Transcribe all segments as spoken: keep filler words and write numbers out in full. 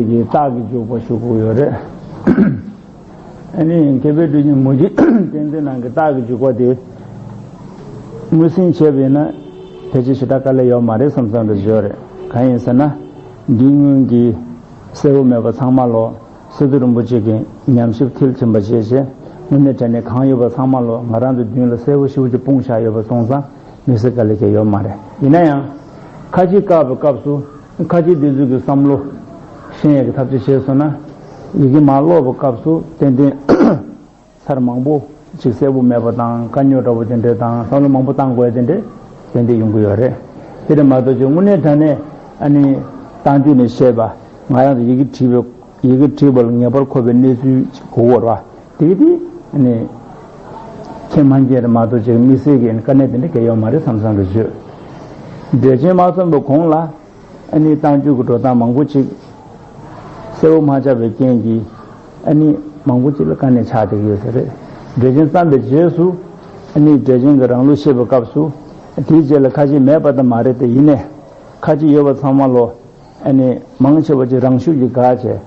ཀྱི་རྟགས་ཀྱི་འཇུག་པ་ཞུ་དགོས་ཡོད་རེད། ཨ་ནི་མཁས་པའི་གྲུ་བཞིན་མུ་ཏིག་ཏན་ཏན་ནང་གི་རྟགས་ཀྱི་འཇུག་པ་དེ་ངོས་ཟིན་བྱས་པ་ཡིན་ན་ཕལ་ཆེར་ཞེ་དྲག་དཀའ་ལས་ཡོད་མ་རེད་བསམ་བསམ་འདྲ་བརྗོད་རེད། གང་ཡིན་ཟེར་ན། འདིའི་སྔོན་གྱི་གསལ་པོ་མེད་པ་ཚང་མ་ལོ། སི་ཏུ་རིན་པོ་ཆེ་གི་ཉམས་ཞིབ་མཐིལ་ཕྱིན་པ་བྱས་རྗེས་དངོས་གནས་དྲང་གནས་གང་ཡོད་པ་ཚང་མ་ལོ་ང་རང་ཚོའི་མདུན་ལ་གསལ་པོ་ཞེ་པོ་ཅིག་སྤུངས་བཞག་ཡོད་པ་སོང་ཙང་མི་སེར་དཀའ་ལས་ཀྱང་ཡོད་མ་རེད། ཡིན་ན་ཡང་ཁ་ཅིག་བཀག་པའི་སྐབས་སུ་ཁ་ཅིག་དེ་ཚོའི་གི་བསམ་བློ་ཤེས་ཡག་གི་ཐབས་ཤེས་བྱས་སོང་ན་ཡི་གེ་མར་ཀློག་པའི་སྐབས་སུ་ཏན་ཏན་ཚར་མང་པོ་ཅིག་གསལ་པོ་མེད་པ་དང་དཀའ་རྙོག་འདྲ་པོ་དེ་འདྲས་དང་བསམ་བློ་མང་པོ་བཏང་དགོས་དེ་འདྲས་ཏན་ཏན་ཡོང་གི་ཡོད་རེད། དེ་རེད་མ་གཏོགས་ཅིག་དངོས་གནས་དྲང་གནས་ཨ་ནི་རྟགས་འཇུག་ནས་བཤད་པ་ང་རང་ཚོ་ཡི་གེ་བྲིས་པའི་ཡི་གེ་བྲིས་པ་ལ་ངེས་པར་འཁོད་པའི་གནས་ཚུལ་ཅིག་དགོས་ཀྱི་རེད་བ། དེ་གི་དེ་ཨ་ནི་མཁྱེན་མ་མཁྱེན་རེད་མ་གཏོགས་ཅིག་དམིགས་བསལ་གྱི་དཀའ་གནད་དེ་འདྲ་གང་ཡང་ཡོད་མ་རེད་བསམ་བསམ་རེ་བརྗོད། འགྲེལ་ཆེན་མ་སོན་པའི་གོང་ལ་ཨ་ནི་རྟགས་འཇུག་གི་འགྲོ་སྟངས་མང་པོ་ཅིག་གསལ་པོ་མ་ཆགས་པའི་རྐྱེན་གྱིས་ཨ་ནི་མང་པོ་ཅིག་ལ་དཀའ་གནད་ཆགས་བསྡད་ཀྱི་ཡོད་ས་རེད། འགྲེལ་ཆེན་བརྩམས་པའི་རྗེས་སུ་ཨ་ནི་འགྲེལ་ཆེན་གྱི་རང་ལུགས་བཤད་པའི་སྐབས་སུ་དེའི་རྗེས་ལ་ཁ་ཅིག་མེད་པ་དང་མ་རེད་དེ་ཡིན་ནའི་ཁ་ཅིག་ཡོད་པ་ཚང་མ་ལོ། ཨ་ནི་མང་ཆེ་བ་ཅིག་རང་ཤུགས་ཀྱིས་དགག་བྱས།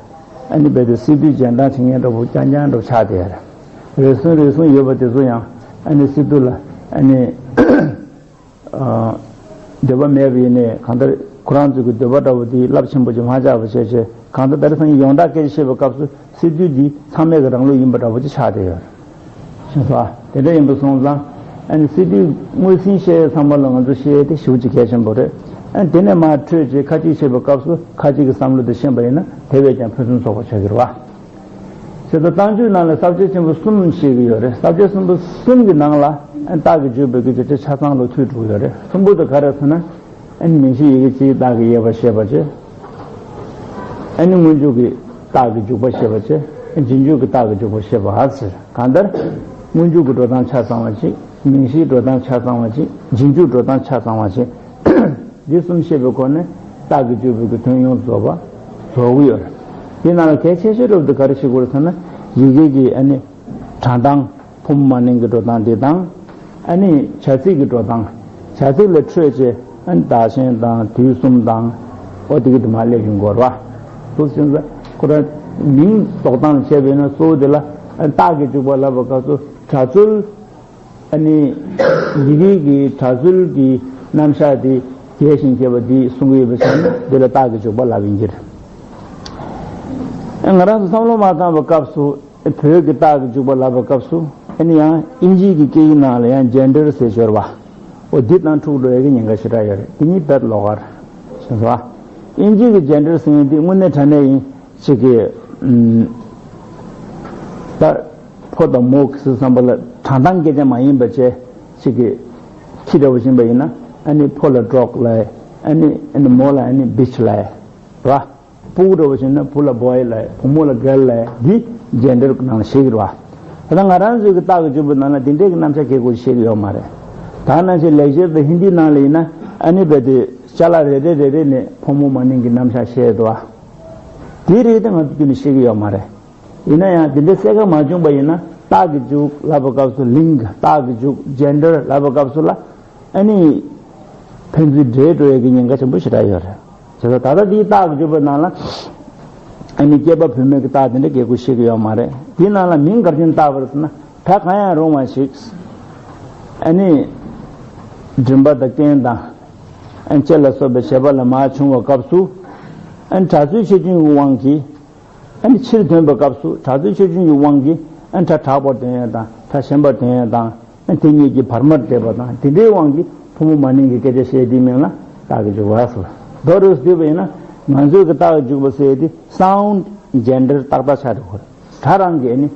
ཨ་ནི་རྦད་དེ་སི་ཏུའི་རྗེས་འབྲང་བྱེད་མཁན་འདྲ་པོ་རྐྱང་རྐྱང་འདྲ་པོ་ཆགས་བསྡད་ཡོད་རེད། རེ་ཟུང་རེ་ཟུང་ཡོད་པ་དེ་ཚོ་ཡང་ཨ་ནི་སི་ཏུ་ལ་ཨ་ནི་ཨ་འདོད་པ་མེད་པ་ཡིན་ནའི་གང་ལྟར་ཁོ་རང་ཚོའི་གི་འདོད་པ་འདྲ་པོ་དེ་རླབས་ཆེན་པོ་ཅིག་མ་ཆགས་པ་བྱས་བྱས་གང་ལྟར་ད་རེས་སང་ཉིན་ཡོངས་གྲགས་སྐད་ཆ་བཤད་པའི་སྐབས་སུ་སི་ཏུ་འདི་ཚང་མའི་གི་རང་ལུགས་ཡིན་པ་འདྲ་པོ་ཅིག་ཆགས་བསྡད་ཡོད་རེད། ཤེས་སོང་ཨ། དེ་འདྲ་ཡིན་པ་སོང་ཙང་ཨ་ནི་སི་ཏུའི་དངོས་ཟིན་བཤད་ཡས་ཚང་མ་ལ་ང་ཚོ་བཤད་ཡས་དེ་ཞེ་པོ་ཅིག་གལ་ཆེན་པོ་རེད། ཨ་ནི་དེ་ནས་མར་འཕྲོས་རྗེས་ཁ་ཅིག་བཤད་པའི་སྐབས་སུ་ཁ་ཅིག་གི་བསམ་བློ་དེ་ཤེས་པ་ཡིན་ན་དེ་བས་ཀྱང་ཕུན་སུམ་ཚོགས་པ་ཆགས་ཀྱི་རེད་བ། བྱས་ཙང་རྟགས་འཇུག་ནང་ལ་ས་བཅད་ཆེན་པོ་གསུམ་བཤད་ཀྱི་ཡོད་རེད། ས་བཅད་ཆེན་པོ་གསུམ་གྱི་ནང་ལ་ཨ་ནི་རྟགས་ཀྱི་འཇུག་པའི་གི་བྱེད་ཆ་ཆ་ཚང་ལོ་ཐུག་འགྲོ་གི་ཡོད་རེད། གསུམ་པོ་དེ་ག་རེ་ཟེར་ན། ཨ་ནི་མིང་གཞི་ཡི་གེ་གཅིག་རྟགས་ཀྱི་དབྱེ་བ་བཤད་པ་བྱས། ཨ་ནི་སྔོན་འཇུག་གི་རྟགས་ཀྱི་འཇུག་པ་བཤད་པ་བྱས། རྗེས་འཇུག་གི་རྟགས་ཀྱི་འཇུག་པ་བཤད་པ་ཟེར། གང་ལྟར་སྔོན་འཇུག་གི་འགྲོ་སྟངས་ཆ་ཚང་བ་གཅིག་མིང་གཞིའི་འགྲོ་སྟངས་ཆ་ཚང་བ་གཅིག་རྗེས་འཇུག་འགྲོ་སྟངས་ཆ་ཚང་བ་གཅིག་འདི་གསུམ་བཤད་པའི་སྒོ་ནས་རྟགས་ཀྱི་འཇུག་པའི་གི་དོན་ཡོངས་རྫོགས་པ་རྫོགས་ཀྱི་ཡོད་རེད། དེ་ནང་ལ་གལ་ཆེ་ཤོས་རབ་ཏུ་ག་རེ་ཤེས་དགོས་རེད་ཟེར་ན་ཡི་གེ་གི་ཨ་ནི་དྲ་སྟངས། ཕོ་མོ་མ་ནིང་གི་འགྲོ་སྟངས་འདི་དང་། ཨ་ནི་བྱ་ཚིག་གི་འགྲོ་སྟངས། བྱ་ཚིག་ལས་འཕྲོས་བྱས་ཨ་ནི་བདག་གཞན་དང་དུས་གསུམ་དང་། ཨོ་དེ་གི་དུ་མ་སླེབས་ཡོང་གི་ཡོད་རེད་བ། འདུག་སེ་ཁོ་རང་མིང་འདོགས་སྟངས་ལ་བྱས་པས་ན་གཙོ་བོ་དེ་ལ་ཨ་ནི་རྟགས་ཀྱི་འཇུག་པ་ལབ་པའི་སྐབས་སུ་གྲྭ་བཙུན། ཨ་ནི་ཡི་གེ་གི་གྲྭ་བཙུན་གྱི་རྣམ་གཞག་དེ་རྒྱས་ཤིང་རྒྱས་པ་འདི་གསུང་གི་ཡོད་པའི་ཆ་ནས་འདི་ལ་རྟགས་ཀྱི་འཇུག་པ་ལབ་ཡིན་གྱི་རེད། ཨ་ང་རང་ཚོ་བསམ་བློ་མ་བཏང་བའི་སྐབས་སུ། བོད་ཀྱི་རྟགས་ཀྱི་འཇུག་པ་ལབ་པའི་སྐབས་སུ་ཨ་ནི་ཡང་དབྱིན་ཇིའི་གི་སྐད་ཡིག་ནང་ལ་ཡང་ཇེན་ཌར་ཟེར་ཤོར་བ། འོ་འདི་དང་འཁྲུག་འགྲོ་ཡ་གི་ཉེན་ཁ་ཞེ་དྲག་ཡོད་རེད། འདི་གཉིས་དཔེ་ལོགས་ཀ་རེད། ཤེས་སོང་ཨ། དབྱིན་ཇིའི་གི་ཇེན་ཌར་ཟེར་མཁན་འདི་དངོས་གནས་དྲང་གནས་ཡིན་ཅིག་གི་ཨམ། ད་ཕོ་དང་མོ་གི་ཟེར་བསམ་པ་ལ་དྲང་སྟངས་སྐད་ཆ་མ་ཡིན་པ་བྱས་ཅིག་གི་ཁྱི་འདྲ་བོ་ཡིན་པ་ཡིན་ན་ཨ་ནི་ཕོ་ལ་ཌོག་ལབ་ཨ་ནི་ཨ་ནི་མོ་ལ་ཨ་ནི་བིཆ་ལབ་ར། སྤུ་གུ་འདྲ་བོ་ཞིག་ན་བུ་ལ་བོའི་ལབ། བུ་མོ་ལ་གརལ་ལབ། འདི་ཇེན་ཌར་ནང་ལ་བཤད་ཀྱི་རེད་བ། ད་ལྟ་ང་རང་ཚོའི་གི་རྟགས་ཀྱི་འཇུག་པའི་ནང་ལ་འདི་འདྲའི་གི་རྣམ་གཞག་གལ་དགོས་བཤད་ཀྱི་ཡོད་མ་རེད། ད་ནང་བཞིན་ལེགས་སྦྱར་དང་ཧིན་དིའི་ནང་ལ་ཡིན་ན་ཨ་ནི་རྦད་དེ་ཅ་ལག་རེ་རེ་རེ་རེ་ནས་ཕོ་མོ་མ་ནིང་གི་རྣམ་གཞག་བཤད་འདུག་བ། དེའི་རིགས་དེ་ང་ཚོ་ཁྱོན་ནས་བཤད་ཀྱི་ཡོད་མ་རེད། ཡིན་ན་ཡང་དེ་འདྲའི་གསལ་ཁ་མ་བྱུང་པ་ཡིན་ན་རྟགས་ཀྱི་འཇུག་ལབ་པའི་སྐབས་སུ་ལིང་ག་རྟགས་ཀྱི་འཇུག་ཇེན་ཌར་ལབ་པའི་སྐབས་སུ་ལ། ཨ་ནི། ཕན་ཚུན་འདྲེས་འགྲོ་ཡས་ཀྱི་ཉེན་ཁ་ཆེན་པོ་ཞེ་དྲག་ཡོད་རེད། བྱས་ཙང་ད་ལྟ་འདིའི་རྟགས་ཀྱི་འཇུག་པའི་ནང་ལ། ཨ་ནི་སྐྱེས་པ་བུད་མེད་ཀྱི་རྟགས་དེ་འདྲ་གལ་དགོས་ཤེས་ཀྱི་ཡོད་མ་རེད། དེའི་ནང་ལ་མིང་ག་རེ་བྱས་ནས་བཏགས་པ་རེད་ཟེར་ན་གྲྭ་གང་ཡང་རུང་བ་ཞིག་ཨ་ནི། མགྲིན་པ་དང་རྐན་དང་། ཨ་ནི་ལྕེ་ལ་སོགས་པའི་བྱེད་པ་ལ་མར་བྱུང་བའི་སྐབས་སུ། ཨ་ནི་གྲྭ་བཙུན་ཆེ་ཆུང་གི་དབང་གིས། ཨ་ནི་ཕྱིར་དོན་པའི་སྐབས་སུ་གྲྭ་བཙུན་ཆེ་ཆུང་གི་དབང་གིས་ཨ་ནི་གྲྭ་དྲག་པར་དོན་ཡས་དང་གྲྭ་ཞན་པར་དོན་ཡས་དང་། དེ་གཉིས་ཀྱི་བར་མར་འདྲེས་པ་དང་དེ་འདྲའི་དབང་གིས་ཕོ་མོ་མ་ནིང་གི་སྐད་ཆ་བཤད་དེའི་མིང་ལ་རྟགས་ཀྱི་འཇུག་པ་ཟེར། མདོར་རུ་བསྡུས་པ་ཡིན་ན་ང་ཚོའི་གི་རྟགས་ཀྱི་འཇུག་པ་ཟེར་དེ་སའུན་ཌི་ཇེན་ཌར་ཏག་ཏག་ཆགས་འགྲོ་གི་རེད། གྲྭ་རང་གིས་ནི་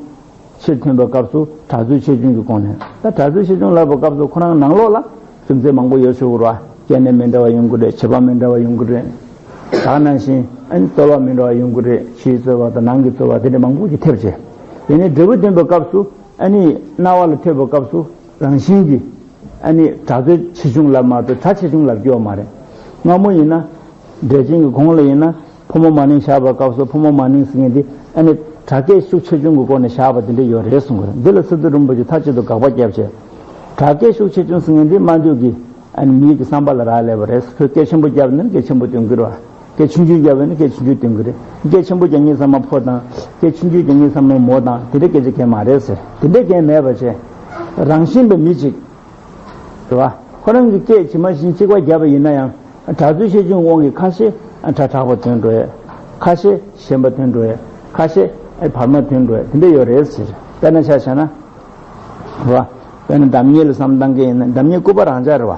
ཕྱིར་ཐོན་པའི་སྐབས་སུ་གྲྭ་བཙུན་ཆེ་ཆུང་གི་སྒོ་ནས། ད་གྲྭ་བཙུན་ཆེ་ཆུང་ལབ་པའི་སྐབས་སུ་ཁོ་རང་ནང་ལོགས་ལ་རྒྱུ་མཚན་མང་པོ་ཡོད་ཆོག་གི་རེད་བ། སྐྱེ་གནས་མི་འདྲ་བ་ཡོང་གི་རེད། བྱེད་པ་མི་འདྲ་བ་ཡོང་གི་རེད། ད་ག་ནང་བཞིན་ཨ་ནི་རྩོལ་བ་མི་འདྲ་བ་ཡོང་གི་རེད། ཕྱིའི་རྩོལ་བ་དང་ནང་གི་རྩོལ་བ་དེ་འདྲ་མང་པོ་ཞིག་ཐེབས་བྱས། དེ་ནས་འབྲས་བུ་ཐོན་པའི་སྐབས་སུ། ཨ་ནི་རྣ་བ་ལ་ཐོས་པའི་སྐབས་སུ་རང་བཞིན་གྱིས་ཨ་ནི་གྲྭ་བཙུན་ཆེ་ཆུང་ལ་མ་གཏོགས་གྲྭ་ཆེ་ཆུང་ལབ་རྒྱུ་ཡོད་མ་རེད། སྔ་མོ་ཡིན་ན་འགྲེལ་ཆེན་གྱི་གོང་ལ་ཡིན་ན་ཕོ་མོ་མ་ནིང་བཞག་པའི་སྐབས་སུ་ཕོ་མོ་མ་ནིང་ཟེར་མཁན་དེ་ཨ་ནི་གྲྭ་སྐད་ཤུགས་ཆེ་ཆུང་གི་སྒོ་ནས་བཞག་པ་དེ་འདྲ་ཡོད་རེད་གསུང་གི་རེད། འདི་ལ་སི་ཏུ་རིན་པོ་ཆེ་མཐའ་གཅིག་ཏུ་དགག་པ་བརྒྱབ་བྱས། གྲྭ་སྐད་ཤུགས་ཆེ་ཆུང་ཟེར་མཁན་དེ་སྨྲ་འདོད་ཀྱི་ཨ་ནི་མིའི་གི་བསམ་པ་ལ་རག་ལས་པ་རེད། ཁོས་སྐད་ཆེན་པོ་བརྒྱབ་ན་སྐད་ཆེན་པོ་འདོན་གྱི་རེད་བ། སྐད་ཆུང་ཆུང་བརྒྱབ་པ་ཡིན་ན་སྐད་ཆུང་ཆུང་འདོན་གྱི་རེད། སྐད་ཆེན་པོ་རྒྱག་མཁན་ཚང་མ་ཕོ་དང་། སྐད་ཆུང་ཆུང་རྒྱག་མཁན་ཚང་མ་མོ་དང་། དེ་འདྲ་སྐད་ཆ་གང་ཡང་མ་རེད་ཟེར། དེ་འདྲ་གང་ཡང་མེད་པ་བྱས། རང་བཞིན་པའི་མི་གཅིག་རེད་བ། ཁོ་རང་གི་སྐད་ཇི་མ་ཇི་བཞིན་གཅིག་པ་བརྒྱབ་པ་ཡིན་ན་ཡང་། སྒྲ་ཚུལ་ཤེས་བྱུང་དབང་གིས་ཁ་ཤས་སྒྲ་དྲག་པ་ཐོན་འགྲོ་ཡ། ཁ་ཤས་ཞན་པ་ཐོན་འགྲོ་ཡ། ཁ་ཤས་བར་མ་ཐོན་འགྲོ་ཡ། དེ་འདྲ་ཡོད་རེད་ཟེར། དཔེར་ན་ཆ་བཞག་ན། རེད་བ། དཔེར་ན་འདམ་སྙེ་ལ་བསམ་བཏང་གི་ཡིན་ན། འདམ་སྙེ་སྐུད་པ་རང་འཇགས་རེད་བ།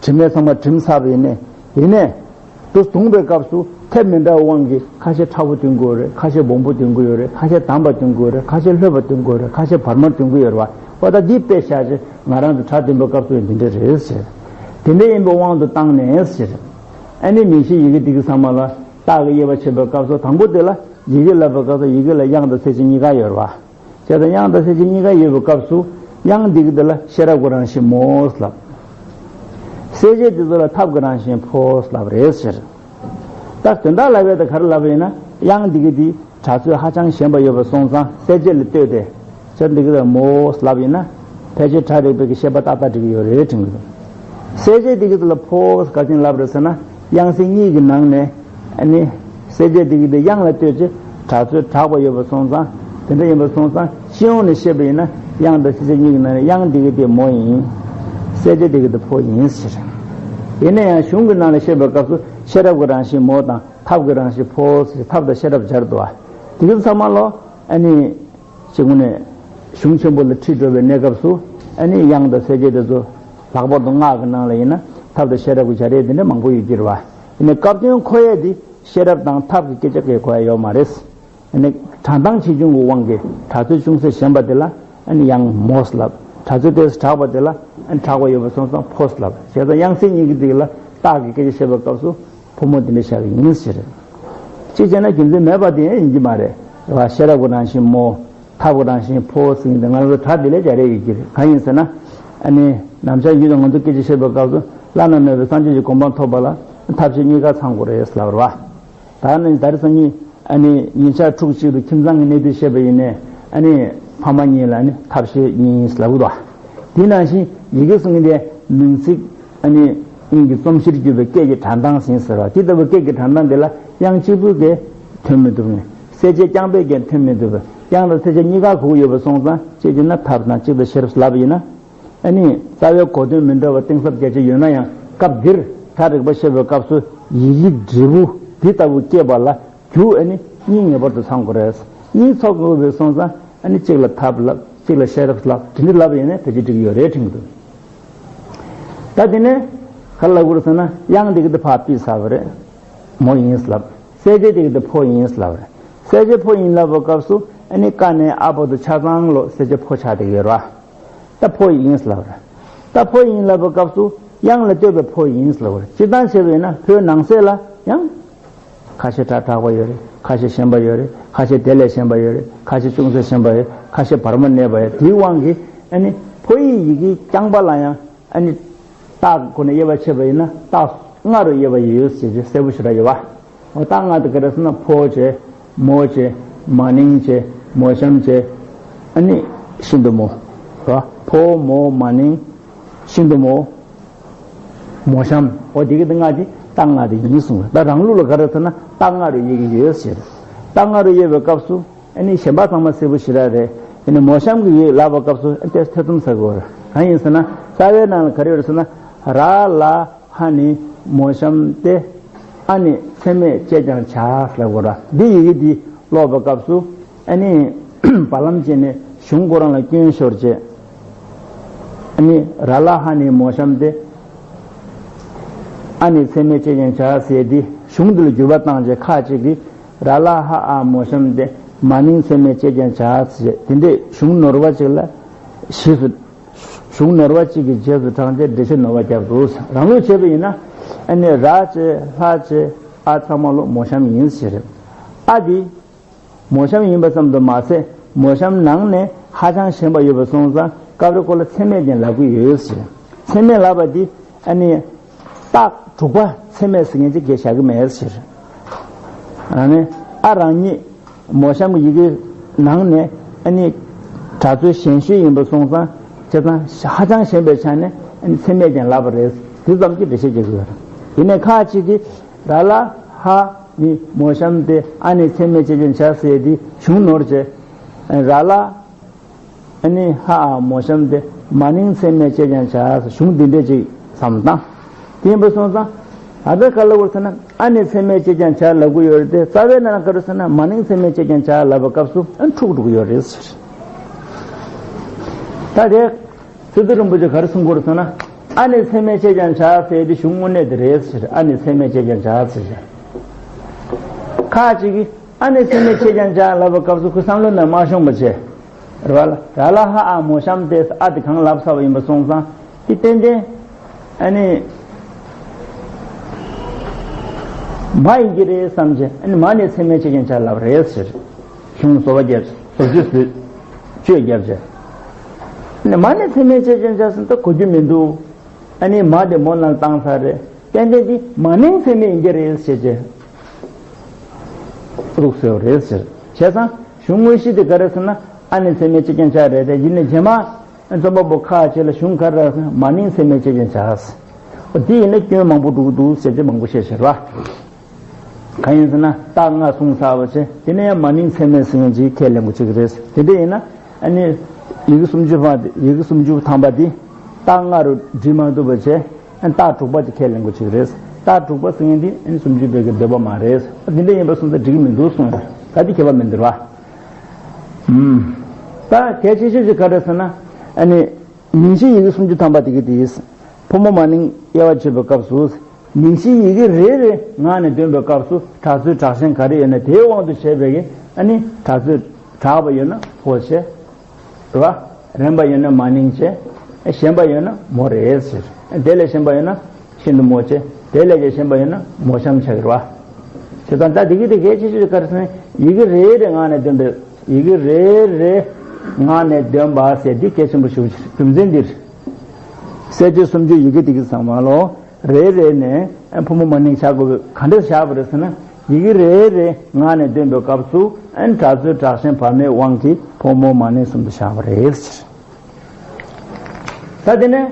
དྲི་མས་ཚང་མ་བྲིམས་ཚར་བ་ཡིན་ནའི། ཡིན་ནའི། དུ་བརྡུངས་པའི་སྐབས་སུ་ཐེབས་མི་འདྲ་བའི་དབང་གིས་ཁ་ཤས་ཕྲ་བོ་ཐོན་གྱི་ཡོད་རེད། ཁ་ཤས་སྦོམ་པོ་ཐོན་གྱི་ཡོད་རེད། ཁ་ཤས་དམ་པ་ཐོན་གྱི་ཡོད་རེད། ཁ་ཤས་ལྷོད་པ་ཐོན་གྱི་ཡོད་རེད། ཁ་ཤས་བར་མ་ཐོན་གྱི་ཡོད་རེད་བ། འོ་ད་འདི་དཔེ་བཞག་ཅིག་ང་རང་ཚོ་སྒྲ་འདོན་པའི་སྐབས་སུ་ཡང་འདི་འདྲ་རེད་ཟེར། དེ་འདྲ་ཡིན་པའི་དབང་དུ་བཏང་ནས་ཟེར། ཨ་ནི་མིང་གཞི་ཡི་གེ་འདི་གི་ཚང་མ་ལ་རྟགས་ཀྱི་དབྱེ་བ་ཕྱེ་བའི་སྐབས་སུ། དང་པོ་དེ་ལ་ཡི་གེ་ལབ་པའི་སྐབས་སུ་ཡི་གེ་ལ་དབྱངས་དང་གསལ་བྱེད་གཉིས་ཀ་ཡོད་རེད་བ། བྱས་ཙང་དབྱངས་དང་གསལ་བྱེད་གཉིས་ཀ་ཡོད་པའི་སྐབས་སུ། དབྱངས་འདི་གི་འདི་ལ་ཤེས་རབ་ཀྱི་རང་བཞིན་མོ་ལབ། གསལ་བྱེད་འདི་ཚོ་ལ་ཐབས་ཀྱི་རང་བཞིན་ཕོ་ལབ་རེད་ཟེར། ད་དོན་དག་ལབ་ཡས་དེ་ག་རེ་ལབ་པ་ཡིན་ན། དབྱངས་འདི་གི་འདི་སྒྲ་ཚོད་ཧ་ཅང་ཞན་པ་ཡོད་པ་སོང་ཙང་གསལ་བྱེད་ལ་ལྟོས་ཏེ། བྱས་འདི་གི་ལ་མོ་ལབ་ཡིན་ན། ཕལ་ཆེར་སྒྲ་རིག་པའི་གི་ཤེས་པ་ཏག་ཏག་འགྲིག་གི་ཡོད་རེད་དྲན་གྱི་འདུག། གསལ་བྱེད་འདི་གི་འདི་ལ་ཕོ་ག་ཅིག་ལབ་རེད་ཟེར་ན། དབྱངས་གསལ་གཉིས་ཀྱི་ནང་ནས། ཨ་ནི། གསལ་བྱེད་འདི་གི་འདི་དབྱངས་ལ་ལྟོས་ཅི། སྒྲ་ཚོད་དྲག་པ་ཡོད་པ་སོང་ཙང་། དེ་འདྲ་ཡིན་པ་སོང་ཙང་སྤྱི་ཡོངས་ནས་བཤད་པ་ཡིན་ན། དབྱངས་དང་གསལ་བྱེད་གཉིས་ཀྱི་ནང་ནས་དབྱངས་འདི་གི་འདི་མོ་ཡིན། གསལ་བྱེད་འདི་གི་འདི་ཕོ་ཡིན་ཟེར། ཡིན་ན་ཡང་གཞུང་གི་ནང་ལ་བཤད་པའི་སྐབས་སུ་ཤེས་རབ་ཀྱི་རང་བཞིན་མོ་དང་ཐབས་ཀྱི་རང་བཞིན་ཕོ་ཟེར། ཐབས་དང་ཤེས་རབ་སྦྱར་འདུག་བ། དེ་གི་ཚང་མ་ལོ། ཨ་ནི། སྤྱི་ངོས་ནས་གཞུང་ཆེན་པོ་ལ་ཁྲིད་འགྲོ་བའི་གནས་སྐབས་སུ། ཨ་ནི་དབྱངས་དང་གསལ་བྱེད་དེ་ཚོ་ལྷག་པར་དུ་སྔགས་ཀྱི་ནང་ལ་ཡིན་ན་ཐབས་དང་ཤེས་རབ་ཀྱི་སྦྱར་ཡས་དེ་འདྲ་མང་པོ་ཡོད་ཀྱི་རེད་བ། ཡིན་ནའི་སྐབས་དོན་འཁོར་ཡས་དེ་ཤེས་རབ་དང་ཐབས་ཀྱི་སྐད་ཆ་གང་ཡང་གོ་ཡ་ཡོད་མ་རེད། ཨ་ནི་དྲངས་སྟངས་ཆེ་ཆུང་གི་དབང་གིས་སྒྲ་ཚོད་ཅུང་ཟད་ཞན་པ་དེ་ལ་ཨ་ནི་དབྱངས་མོ་ལབ། སྒྲ་ཚོད་ཏོག་ཙམ་དྲག་པ་དེ་ལ་ཨ་ནི་དྲག་པ་ཡོད་པ་སོང་ཙང་ཕོ་ལབ། བྱས་ཙང་དབྱངས་གསལ་གཉིས་ཀྱི་སྟེང་ལ་རྟགས་ཀྱི་སྐད་ཆ་བཤད་པའི་སྐབས་སུ། ཕོ་མོ་དེ་འདྲ་བཞག་གི་ཡིན་ཟེར། གཅིག་བྱས་ན་རྒྱུ་མཚན་མེད་པ་དེ་ཡང་ཡིན་གྱི་མ་རེད། རེད་བ། ཤེས་རབ་ཀྱི་རང་བཞིན་མོ། ཐབས་ཀྱི་རང་བཞིན་ཕོ་ཟེར་གྱི་འདུག། ང་རང་ཚོ་སྒྲ་དེ་ལས་སྦྱར་ཡས་ཡོད་ཀྱི་རེད། གང་ཡིན་ཟེར་ན། ཨ་ནི་ནམ་ཞག་ཡུན་དུ་ང་ཚོ་སྐད་ཆ་བཤད་པའི་སྐབས་སུ། བླ་ན་མེད་པའི་སངས་རྒྱས་ཀྱི་གོ་འཕང་ཐོབ་པ་ལ་ཐབས་ཤེས་གཉིས་ཀ་ཚང་དགོས་རེད་ལབ་རེད་བ། ད་ནི་ད་རེས་སང་ཉིན། ཨ་ནི་ཉིན་ཞག་ཕྲུགས་གཅིག་ཏུ་ཁྱིམ་ཚང་གི་གནས་ཚུལ་བཤད་པ་ཡིན་ནའི། ཨ་ནི་ཕ་མ་གཉིས་ལ་ནི་ཐབས་ཤེས་གཉིས་ལབ་གི་འདུག། དེ་ནང་བཞིན་ཡི་གེ་གསུང་གི་དེ་མིང་ཚིག། ཨ་ནི་དབྱིངས་ཀྱི་རྩོམ་གཞིར་གྱུར་པའི་སྐད་ཀྱི་དྲན་སྟངས་ཟིན་ཟེར་བ། དེ་ལྟ་བུའི་སྐད་ཀྱི་དྲན་སྟངས་དེ་ལ་དབྱངས་གཅིག་པུས་ཀྱང་ཐོན་མི་ཐུབ་ནས། གསལ་བྱེད་རྐྱང་པས་ཀྱང་ཐོན་མི་ཐུབ། དབྱངས་དང་གསལ་བྱེད་གཉིས་ཀ་དགོས་ཀྱི་ཡོད་པ་སོང་ཙང་། གཅིག་བྱས་ན་ཐབས་དང་། གཅིག་ཏུ་ཤེས་རབ་ལབ་པ་ཡིན་ན། ཨ་ནི་རྩ་བའི་གོ་དོན་མི་འདྲ་བ་གཏིང་ཟབ་རྒྱ་ཆེ་ཡོད་ན་ཡང་། སྐབས་འདིར་སྒྲ་རིག་པ་བཤད་པའི་སྐབས་སུ་ཡི་གེ་འབྲས་བུ་འདི་ལྟ་བུ་སྐྱེས་པ་ལ་རྒྱུ་ཨ་ནི་གཉིས་ངེས་པར་དུ་ཚང་དགོས་རེད། གཉིས་ཚོགས་དགོས་པའི་སོང་ཙང་། ཨ་ནི་གཅིག་ལ་ཐབས་ལབ། གཅིག་ལ་ཤེས་རབ་ལབ། དེ་འདྲ་ལབ་ཡིན་ན་ཕལ་ཆེར་འགྲིག་གི་ཡོད་རེད་དྲན་གྱི་འདུག། ད་དེ་ནས་ག་རེ་ལབ་དགོས་རེད་ཟེར་ན། དབྱངས་འདི་གི་འདི་ཕར་ཕུད་ཚར་བ་རེད། མོ་ཡིན་ལབ། གསལ་བྱེད་འདི་གི་འདི་ཕོ་ཡིན་ལབ་རེད། གསལ་བྱེད་ཕོ་ཡིན་ལབ་པའི་སྐབས་སུ། ཨ་ནི་ཀ་ནས་ཨ་བར་དུ་ཆ་ཚང་ལོ་གསལ་བྱེད་ཕོ་ཆགས་བསྡད་ཀྱི་ཡོད་རེད་བ། ད་ཕོ་ཡིན་ལབ་རེད། ད་ཕོ་ཡིན་ལབ་པའི་སྐབས་སུ་དབྱངས་ལ་ལྟོས་པའི་ཕོ་ཡིན་ལབ་རེད། སྤྱིར་བཏང་བྱས་པ་ཡིན་ན་ཕོའི་ནང་གསེས་ལ་ཡང་། ཁ་ཤས་སྒྲ་དྲག་པ་ཡོད་རེད། ཁ་ཤས་ཞན་པ་ཡོད་རེད། ཁ་ཤས་དེ་ལས་ཞན་པ་ཡོད་རེད། ཁ་ཤས་ཅུང་ཟད་ཞན་པ་ཡོད། ཁ་ཤས་བར་མ་གནས་པ་ཡོད། དེའི་དབང་གིས་ཨ་ནི་ཕོ་ཡི་ཡི་གེ་རྐྱང་པ་ལ་ཡང་ཨ་ནི་རྟགས་སྒོ་ནས་དབྱེ་བ་ཕྱེ་བ་ཡིན་ན། རྟགས་ལྔ་རུ་དབྱེ་བ་ཡོད་ཟེར་གྱི་གསལ་པོ་ཞེ་དྲག་ཡོད་པ། འོ། རྟགས་ལྔ་དེ་ག་རེ་ཟེར་ན། ཕོ་བྱས། མོ་བྱས། མ་ནིང་བྱས། མོ་གཤམ་བྱས། ཨ་ནི་ཤིན་ཏུ་མོ། རེད་བ། ཕོ་མོ་མ་ནིང་། ཤིན་ཏུ་མོ། མོ་གཤམ། འོ། དེ་གི་དེ་ལྔ་དེ་རྟགས་ལྔ་དེ་ཡིན་གསུངས། ད་རང་ལུགས་ལ་ག་རེ་ཟེར་ན། རྟགས་ལྔ་རུ་དབྱེ་གི་ཡོད་ཟེར། རྟགས་ལྔ་རུ་དབྱེ་བའི་སྐབས་སུ་ཨ་ནི་གཞན་པ་ཚང་མ་གསལ་པོ་ཞེ་དྲག་རེད། ཨ་ནི་མོ་གཤམ་གྱི་ཡིག་ལབ་པའི་སྐབས་སུ་ཨ་ནི་ཏོག་ཙམ་ཐེ་ཚོམ་ཟ་དགོས་རེད། གང་ཡིན་ཟེར་ན། རྩ་བའི་ནང་ལ་ག་རེ་ཡོད་རེད་ཟེར་ན། ར་ལ་ཧ་ནི་མོ་གཤམ་སྟེ། ཨ་ནི་ཚད་མས་བཅད་ཀྱང་བྱ་ལབ་དགོས་ར། འདི་ཡི་གེ་འདི་ཀློག་པའི་སྐབས་སུ་ཨ་ནི་བར་ལམ་བཅད་ནས་གཞུང་ཁོ་རང་ལ་སྐྱོན་ཤོར་བྱས། ཨ་ནི་ར་ལ་ཧ་ནི་མོ་གཤམ་སྟེ། ཨ་ནི་ཚད་མས་བཅད་ཀྱང་བྱ་ཟེར་འདི་གཞུང་འདི་ལ་འགྱུར་བ་བཏང་བྱས། ཁ་ཅིག་གིས་ར་ལ་ཧ་ཨ་མོ་གཤམ་སྟེ། མ་ནིང་ཚད་མས་བཅད་ཀྱང་བྱ་ཟེར། དེ་འདྲའི་གཞུང་ནོར་བ་ཅིག་ལ་ཞེས་སུ། གཞུང་ནོར་བ་གཅིག་གི་རྗེས་སུ་འབྲངས་ཏེ་འགྲེལ་བཤད་ནོར་བ་བརྒྱབ་འདུག། རང་ལུགས་བྱས་པ་ཡིན་ན། ཨ་ནི་ར་བྱས། ལྷ་བྱས། ཨ་ཚང་མ་ལོ་མོ་གཤམ་ཡིན་ཟེར། ཨ་འདི་མོ་གཤམ་ཡིན་པ་ཙམ་དུ་མ་ཟད། མོ་གཤམ་ནང་ནས་ཧ་ཅང་ཞན་པ་ཡོད་པ་སོང་ཙང་། སྐབས་རེ་ཁོ་ལ་ཚད་མས་ཀྱང་ལབ་ཀྱི་ཡོད་ཟེར། ཚད་མས་ལབ་པ་འདི་ཨ་ནི། རྟགས་དྲུག་པ་ཚད་མས་ཟེར་མཁན་ཅིག་གིས་བཞག་གི་མེད་ཟེར། ཨ་ནི་ཨ་རང་ཉིད་མོ་གཤམ་གྱི་ཡི་གེ་ནང་ནས་ཨ་ནི་སྒྲ་ཚོད་ཞན་ཤོས་ཡིན་པ་སོང་ཙང་། བྱས་ཙང་ཧ་ཅང་ཞན་པའི་ཆ་ནས་ཨ་ནི་ཚད་མས་ཀྱང་ལབ་པ་རེད། དེ་ཙམ་གྱིས་འགྲེལ་བཤད་རྒྱག་གི་ཡོད་རེད། ཡིན་ནའི་ཁ་ཅིག་གིས་ར་ལ་ཧ་ ནི་མོ་གཤམ་སྟེ་ཨ་ནི་ཚད་མས་བཅད་ཀྱང་བྱ་ཟེར་ཏེ་གཞུང་ནོར་བྱས། ར་ལ། ཨ་ནི་ཧ་ཨ་མོ་གཤམ་སྟེ་མ་ནིང་ཚད་མས་བཅད་ཀྱང་བྱ་ཟེར་གཞུང་འདི་འདྲས་ཅིག་བསམ་བཏང་། དེ་ཡིན་པ་སོང་ཙང་། ཨ་ད་ག་ལ་བར་ཚེ་ན་ཨ་ནི་ཚད་མས་བཅད་ཀྱང་བྱ་ལབ་གི་ཡོད་རེད་དེ། རྩ་བའི་ནང་ལ་ག་རེ་ཟེར་ན་མ་ནིང་ཚད་མས་བཅད་ཀྱང་བྱ་ལབ་པའི་སྐབས་སུ་ཨ་འཁྲུག་འགྲོ་གི་ཡོད་རེད་ཟེར། ད་དེ། ཚེ་ཏོ་རིན་པོ་ཆེ་ག་རེ་གསུང་གི་ཡོད་རེད་ཟེར་ན། ཨ་ནི་ཚད་མས་བཅད་ཀྱང་བྱ་ཟེར་དེ་གཞུང་དངོས་གནས་དེ་རེད་ཟེར། ཨ་ནི་ཚད་མས་བཅད་ཀྱང་བྱ་ཟེར་ཟེར། ཁ་ཅིག་གིས་ཨ་ནི་ཚད་མས་བཅད་ཀྱང་བྱ་ལབ་པའི་སྐབས་སུ་ཁོའི་བསམ་བློ་ནང་མ་ཤོང་བ་བྱས། ར་ལ་ར་ལ་ཧ་ཨ་མོ་གཤམ་སྟེ་ཨ་དེ་གང་ལབ་ཚར་བ་ཡིན་པ་སོང་ཙང་། དེ་ཏན་ཏན་ཨ་ནི་མ་ཡིན་གྱི་རེད་བསམ་བྱས། ཨ་ནི་མ་ནི་ཚད་མས་བཅད་ཀྱང་བྱ་ལབ་རེད་ཟེར། གཞུང་བཟོ་བ་བརྒྱབ། བཟོ་བཅོས་བཟོས། བཅོས་བརྒྱབ་བྱས། ཨ་ནི་མ་ནི་ཚད་མས་བཅད་ཀྱང་བྱ་ཟེར་ད་གོ་རྒྱུ་མི་འདུག་ཨ་ནི་མ་དེ་མོ་ནང་བཏང་ཚར་རེད། ཏན་ཏན་དེ་མ་ནིང་ཚད་མས་ཡིན་གྱི་རེད་ཟེར་བྱས། འདུག་ཟེར་བ་རེད་ཟེར། བྱས་ཙང་གཞུང་དངོས་གཞི་དེ་ག་རེ་ཟེར་ན་ཨ་ནི་ཚད་མས་བཅད་ཀྱང་བྱ་རེད་དེ། ཡིན་ནའི་རྗེས་མ་རྩོམ་པ་པོ་ཁ་ཅིག་ལ་གཞུང་ག་རེ་རག་ཟེར་ན་མ་ནིང་ཚད་མས་བཅད་ཀྱང་བྱ་ཟེར། འོ་དེ་ཡིན་ན་སྐྱོན་མང་པོ་འགྲོ་གི་འདུག་ཟེར་ཅིག་མང་པོ་བཤད་བཞག་ར། གང་ཡིན་ཟེར་ན་རྟགས་ལྔ་གསུངས་ཚར་བ་བྱས། དེ་ནས་ཡང་མ་ནིང་ཚད་མས་ཟེར་མཁན་ཅིག་ཁས་ལེན་དགོས་ཀྱི་རེད། དེ་འདྲ་ཡིན་ན་ཨ་ནི་ཡི་གེ་སུམ་ཅུ་པ་ཡི་གེ་སུམ་ཅུ་ཐམ་པ་འདི་རྟགས་ལྔ་རུ་འབྲི་མ་ཐུབ་པ་བྱས། ཨ་ནི་རྟགས་དྲུག་པ་དེ་ཁས་ལེན་དགོས་ཀྱི་རེད། རྟགས་དྲུག་པ་ཟེར་མཁན་འདི་ཨ་ནི་སུམ་ཅུ་པའི་གི་འདོད་པ་མ་རེད། ཨ་འདི་འདྲ་ཡིན་པ་སོང་ཙང་འགྲིག་གི་མི་འདུག་གསུངས། ད་འདི་ཁྱད་པར་མི་འདུག་ར། ཨུམ། ད་གལ་ཆེ་ཤོས་ཅིག་ག་རེ་ཟེར་ན། ཨ་ནི་མིང་གཞི་ཡི་གེ་སུམ་ཅུ་ཐམ་པ་དེ་གི་དེ་ཕོ་མོ་མ་ནིང་དབྱེ་བ་འབྱེད་པའི་སྐབས་སུ། མིང་གཞི་ཡི་གེ་རེ་རེ་ངག་ནས་འདོན་པའི་སྐབས་སུ་གྲགས་ཚོད་གྲགས་ཞེན་ག་རེ་ཡོད་ན་དེའི་དབང་དུ་བྱས་པའི་གི་ཨ་ནི་གྲགས་ཚོད་གྲགས་པ་ཡོད་ན་ཕོ་བྱས། རེད་བ། རན་པ་ཡོད་ན་མ་ནིང་བྱས། ཞན་པ་ཡོད་ན་མོ་རེད་ཟེར། དེ་ལས་ཞན་པ་ཡོད་ན་ཤིན་ཏུ་མོ་བྱས། དེ་ལས་ཀྱང་ཞན་པ་ཡོད་ན་མོ་གཤམ་ཆགས་ཀྱི་རེད་བ། བྱས་ཙང་ད་དེ་གི་དེ་གལ་ཆེ་ཤོས་ག་རེ་ཟེར་ན་ཡི་གེ་རེ་རེ་ངག་ནས་འདོན་པའི་ཡི་གེ་རེ་རེ་ངག་ནས་འདོན་པ་ཟེར་འདི་གལ་ཆེན་པོ་ཞིག་རྒྱུ་མཚན་འདིར། གསལ་བྱེད་སུམ་ཅུ་ཡི་གེ་དེ་གི་ཚང་མ་ལོ། རེ་རེ་ནས་ཕོ་མོ་མ་ནིང་བྱ་དགོས་པའི་ག་འདྲ་བཞག་པ་རེད་ཟེར་ན། ཡི་གེ་རེ་རེ་ངག་ནས་འདོན་པའི་སྐབས་སུ་གྲགས་ཚོད་གྲགས་ཞེན་བར་མའི་དབང་གིས་ཕོ་མོ་མ་ནིང་གསུམ་དུ་བཞག་པ་རེད་ཟེར། ད་དེ་ནས་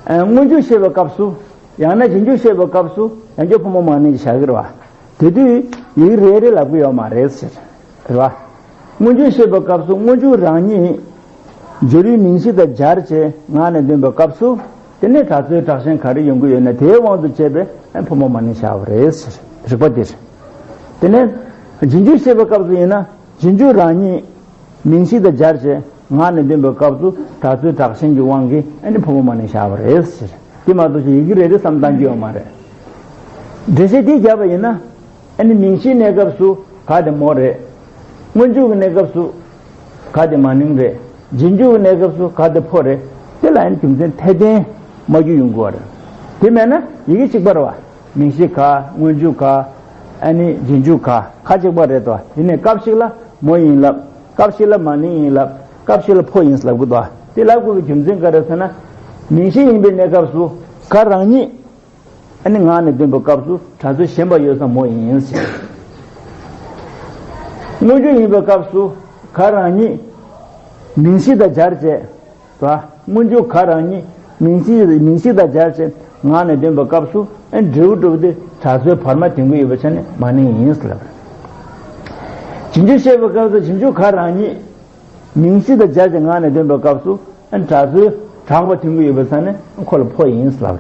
སྔོན་འཇུག་བཤད་པའི་སྐབས་སུ། ཡང་ན་རྗེས་འཇུག་བཤད་པའི་སྐབས་སུ་ཡང་བསྐྱར་ཕོ་མོ་མ་ནིང་བཞག་གི་རེད་བ། དེ་དུས་ཡིག་རེ་རེ་ལབ་ཀྱི་ཡོད་མ་རེད་ཟེར། རེད་བ། སྔོན་འཇུག་བཤད་པའི་སྐབས་སུ་སྔོན་འཇུག་རང་ཉིད་སྦྱོར་ཡུལ་མིང་གཞི་དང་སྦྱར་བྱས་ངག་ནས་འདོན་པའི་སྐབས་སུ། དེ་ནས་གྲགས་ཚོད་གྲགས་ཞེན་ག་རེ་ཡོང་གི་ཡོད་ན་དེའི་དབང་དུ་བྱས་པའི་ཕོ་མོ་མ་ནིང་བཞག་པ་རེད་ཟེར། རིགས་པ་འདིར། དེ་ནས་རྗེས་འཇུག་བཤད་པའི་སྐབས་སུ་ཡིན་ན་རྗེས་འཇུག་རང་ཉིད་མིང་གཞི་དང་སྦྱར་བྱས་ངག་ནས་འདོན་པའི་སྐབས་སུ་གྲགས་ཚོད་གྲགས་ཞེན་གྱི་དབང་གིས་ཨ་ནི་ཕོ་མོ་མ་ནིང་བཞག་པ་རེད་ཟེར། དེ་མ་གཏོགས་ཅིག་ཡི་གེ་རེ་རེ་བསམ་བཏང་རྒྱུ་ཡོད་མ་རེད། འགྲེལ་བཤད་འདི་བརྒྱབ་པ་ཡིན་ན། ཨ་ནི་མིང་གཞིའི་གནས་སྐབས་སུ་ག་དེ་མོ་རེད། སྔོན་འཇུག་གི་གནས་སྐབས་སུ་ག་དེ་མ་ནིང་རེད། རྗེས་འཇུག་གི་གནས་སྐབས་སུ་ག་དེ་ཕོ་རེད། དེ་ལ་ཨ་ནི་རྒྱུ་མཚན་འཐད་ལྡན་མ་རྒྱུ་ཡོང་གི་རེད། དེ་མེད་ན་ཡི་གེ་གཅིག་པ་རེད་བ། མིང་གཞི་ག་སྔོན་འཇུག་ག་ཨ་ནི་རྗེས་འཇུག་ག་ཁ་གཅིག་པ་རེད་དོ། དེ་ནས་སྐབས་ཤིག་ལ་མོ་ཡིན་ལབ། སྐབས་ཤིག་ལ་མ་ནིང་ཡིན་ལབ། སྐབས་ཤིག་ལ་ཕོ་ཡིན་ལབ་གི་འདུག་དེ་ལབ་དགོས་པའི་རྒྱུ་མཚན་ག་རེ་ཟེར་ན། མིང་གཞི་ཡིན་པའི་གནས་སྐབས་སུ་ག་རང་ཉིད་ཨ་ནི་ངག་ནས་འདོན་པའི་སྐབས་སུ་གྲགས་ཚོད་ཞན་པ་ཡོད་ས་མོ་ཡིན་ཟེར། སྔོན་འཇུག་ཡིན་པའི་སྐབས་སུ་ག་རང་ཉིད་མིང་གཞི་དང་སྦྱར་བྱས། སྔོན་འཇུག་ག་རང་ཉིད་མིང་གཞི་མིང་གཞི་དང་སྦྱར་བྱས་ངག་ནས་འདོན་པའི་སྐབས་སུ་ཨ་འབྲས་བུ་གྲུབ་སྟེ་གྲགས་ཚོད་བར་མ་ལྡན་གྱི་ཡོད་པའི་ཆ་ནས་མ་ནིང་ཡིན་ཟེར་ལབ། རྗེས་འཇུག་བཤད་པའི་སྐབས་སུ་རྗེས་འཇུག་ག་རང་ཉིད་མིང་གཞི་དང་སྦྱར་བྱས་ངག་ནས་འདོན་པའི་སྐབས་སུ་ཨ་གྲགས་ཚོད་གྲགས་པ་ལྡན་གྱི་ཡོད་པའི་ཆ་ནས་ཁོ་ལ་ཕོ་ཡིན་ཟེར་ལབ་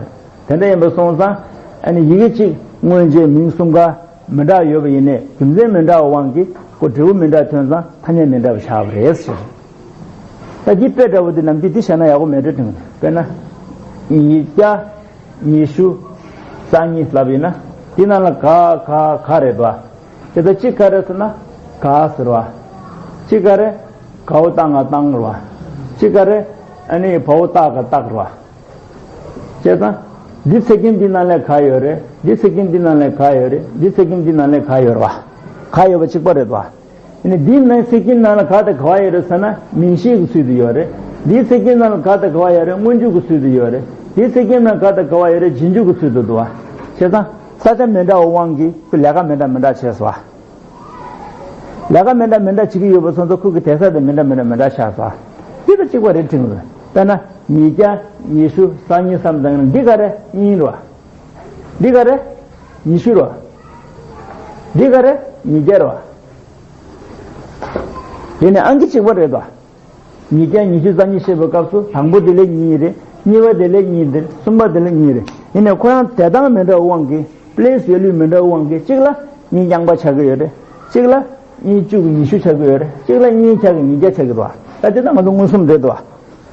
རེད། དེ་འདྲ་ཡིན་པ་སོང་ཙང་ཨ་ནི་ཡི་གེ་གཅིག་སྔོན་རྗེས་མིང་གསུམ་ཀ་མི་འདྲ་ཡོད་པ་ཡིན་ནའི་རྒྱུ་མཚན་མི་འདྲ་བའི་དབང་གིས་ཁོ་འབྲས་བུ་མི་འདྲ་ཐོན་ཙང་ཐ་སྙད་མི་འདྲ་བ་བཞག་པ་རེད་ཟེར། ད་འདི་དཔེ་འདྲ་བོ་འདི་ནམ་རྒྱུན་འདི་བཤད་ན་ཡག་པོ་མེད་འགྲོ་དྲན། དཔེར་ན། ཉིས་བརྒྱ། ཉི་ཤུ། རྩ་གཉིས་ལབ་ཡིན་ན། འདི་ནང་ལ་ག་ག་ག་རེད་པ། དེ་ལྟར་གཅིག་ག་རེ་ཟེར་ན་ག་ཟེར་བ། གཅིག་ག་རེ། གའོ་ཏ་ང་བཏང་རེད་བ། གཅིག་ག་རེ། ཨ་ནི་བའོ་ཏ་ག་བཏགས་རེད་བ། བྱས་ཙང་། འདི་ཚེག་ཁྱིམ་འདི་ནང་ལ་ག་ཡོད་རེད། འདི་ཚེག་ཁྱིམ་འདི་ནང་ལ་ག་ཡོད་རེད། འདི་ཚེག་ཁྱིམ་འདི་ནང་ལ་ག་ཡོད་རེད་བ། ག་ཡོད་པ་གཅིག་པ་རེད་བ། ཨ་ནི་འདིའི་ནང་ཚེག་ཁྱིམ་ནང་ལ་ག་དང་ག་བ་ཡོད་རེད་ཟེར་ན་མིང་གཞིའི་ཚུལ་དུ་ཡོད་རེད། འདིའི་ཚེག་ཁྱིམ་ནང་ལ་ག་དང་ག་བ་ཡོད་རེད་སྔོན་འཇུག་གི་ཚུལ་དུ་ཡོད་རེད། འདིའི་ཚེག་ཁྱིམ་ནང་ལ་ག་དང་ག་བ་ཡོད་རེད་རྗེས་འཇུག་གི་ཚུལ་དུ་འདུག་བ། བྱས་ཙང་ས་ཆ་མི་འདྲ་བའི་དབང་གིས་ཁོས་ལས་ཀ་མི་འདྲ་མི་འདྲ་བྱས་སོང་བ། ལས་ཀ་མི་འདྲ་མི་འདྲ་བྱེད་ཀྱི་ཡོད་པ་སོང་ཙང་ཁོ་གི་དེང་སང་དེ་མི་འདྲ་མི་འདྲ་མི་འདྲ་ཆགས་སོང་བ། འདི་དང་གཅིག་པ་རེད་དྲན་གྱི་འདུག་དཔེར་ན་ཉིས་བརྒྱ་ཉི་ཤུ་རྩ་གཉིས་བསམ་བཏང་ན་འདི་ག་རེ་གཉིས་རེད་བ། འདི་ག་རེ། ཉི་ཤུ་རེད་ འདི་ག་རེ་ཉིས་བརྒྱ་རེད་བ། དེ་ནས་ཨང་ཀི་གཅིག་པ་རེད་དོ། ཉིས་བརྒྱ་ཉི་ཤུ་རྩ་གཉིས་བཤད་པའི་སྐབས་སུ་དང་པོ་དེ་ལས་གཉིས་རེད། གཉིས་པ་དེ་ལས་གཉིས་འདིར། གསུམ་པ་དེ་ལས་གཉིས་རེད། ཡིན་ནའི་ཁོ་རང་དེ་སྟངས་མི་འདྲ་བའི་དབང་གིས། པི་ལེ་སི་ཝེ་ལུ་མི་འདྲ་བའི་དབང་གིས། གཅིག་ལ་གཉིས་རྐྱང་པ་ཆགས་ཀྱི་ཡོད་རེད། གཅིག་ལ་གཉིས་བཅུ་གི་ཉི་ཤུ་ཆགས་ཀྱི་ཡོད་རེད། གཅིག་ལ་གཉིས་ཆགས་ཀྱི་ཉིས་བརྒྱ་ཆགས་ཀྱི་འདུག་བ། ད་དེ་ད་ང་ཚོ་མངོན་སུམ་རེད་འདུག་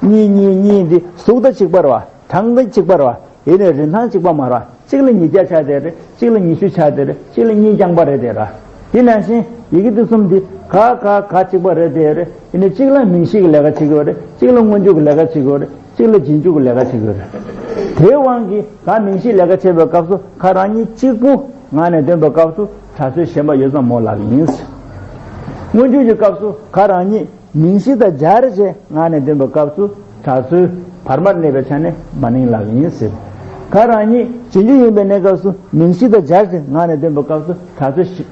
བ། གཉིས་གཉིས་གཉིས་འདི་གཟུགས་དང་གཅིག་པ་རེད་བ། གྲངས་དང་གཅིག་པ་རེད་བ། ཡིན་ནའི་རིན་ཐང་གཅིག་པ་མ་རེད་བ། གཅིག་ལ་ཉིས་བརྒྱ་ཆགས་བསྡད་རེད། གཅིག་ལ་ཉི་ཤུ་ཆགས་བསྡད་རེད། གཅིག་ལ་གཉིས་རྐྱང་པ་རེད་བསྡད་རེད། དེ་ནང་བཞིན་ཡི་གེ་དེ་གསུམ་འདི་ག་ག་ག་གཅིག་པ་རེད་བསྡད་རེད། ཡིན་ནའི་གཅིག་ལ་མིང་གཞི་གི་ལས་ཀ་བྱེད་ཀྱི་ཡོད་རེད། གཅིག་ལ་སྔོན་འཇུག་གི་ལས་ཀ་བྱེད་ཀྱི་ཡོད་རེད། གཅིག་ལ་རྗེས་འཇུག་གི་ལས་ཀ་བྱེད་ཀྱི་ཡོད་རེད། དེའི་དབང་གིས་ག་མིང་གཞི་ལས་ཀ་བྱེད་པའི་སྐབས་སུ་ག་རང་ཉིད་གཅིག་པུ་ངག་ནས་འདོན་པའི་སྐབས་སུ་སྒྲ་ཚོད་གཞན་པ་ཡོད་ཙམ་མོ་ལབ་ཡིན། སྔོན་འཇུག་གི་སྐབས་སུ་ག་རང་ཉིད་མིང་གཞི་དང་སྦྱར་བྱས་ངག་ནས་འདོན་པའི་སྐབས་སུ་སྒྲ་ཚོད་བར་མར་གནས་པའི་ཆ་ནས་མ་ནིང་ལབ་ཡིན་ཟེར། ག་རང་ཉིད་རྗེས་འཇུག་ཡིན་པའི་གནས་སྐབས་སུ་མིང་གཞི་དང་སྦྱར་བྱས་ངག་ནས་འདོན་པའི་སྐབས་སུ་སྒྲ་ཚོད་བཞི་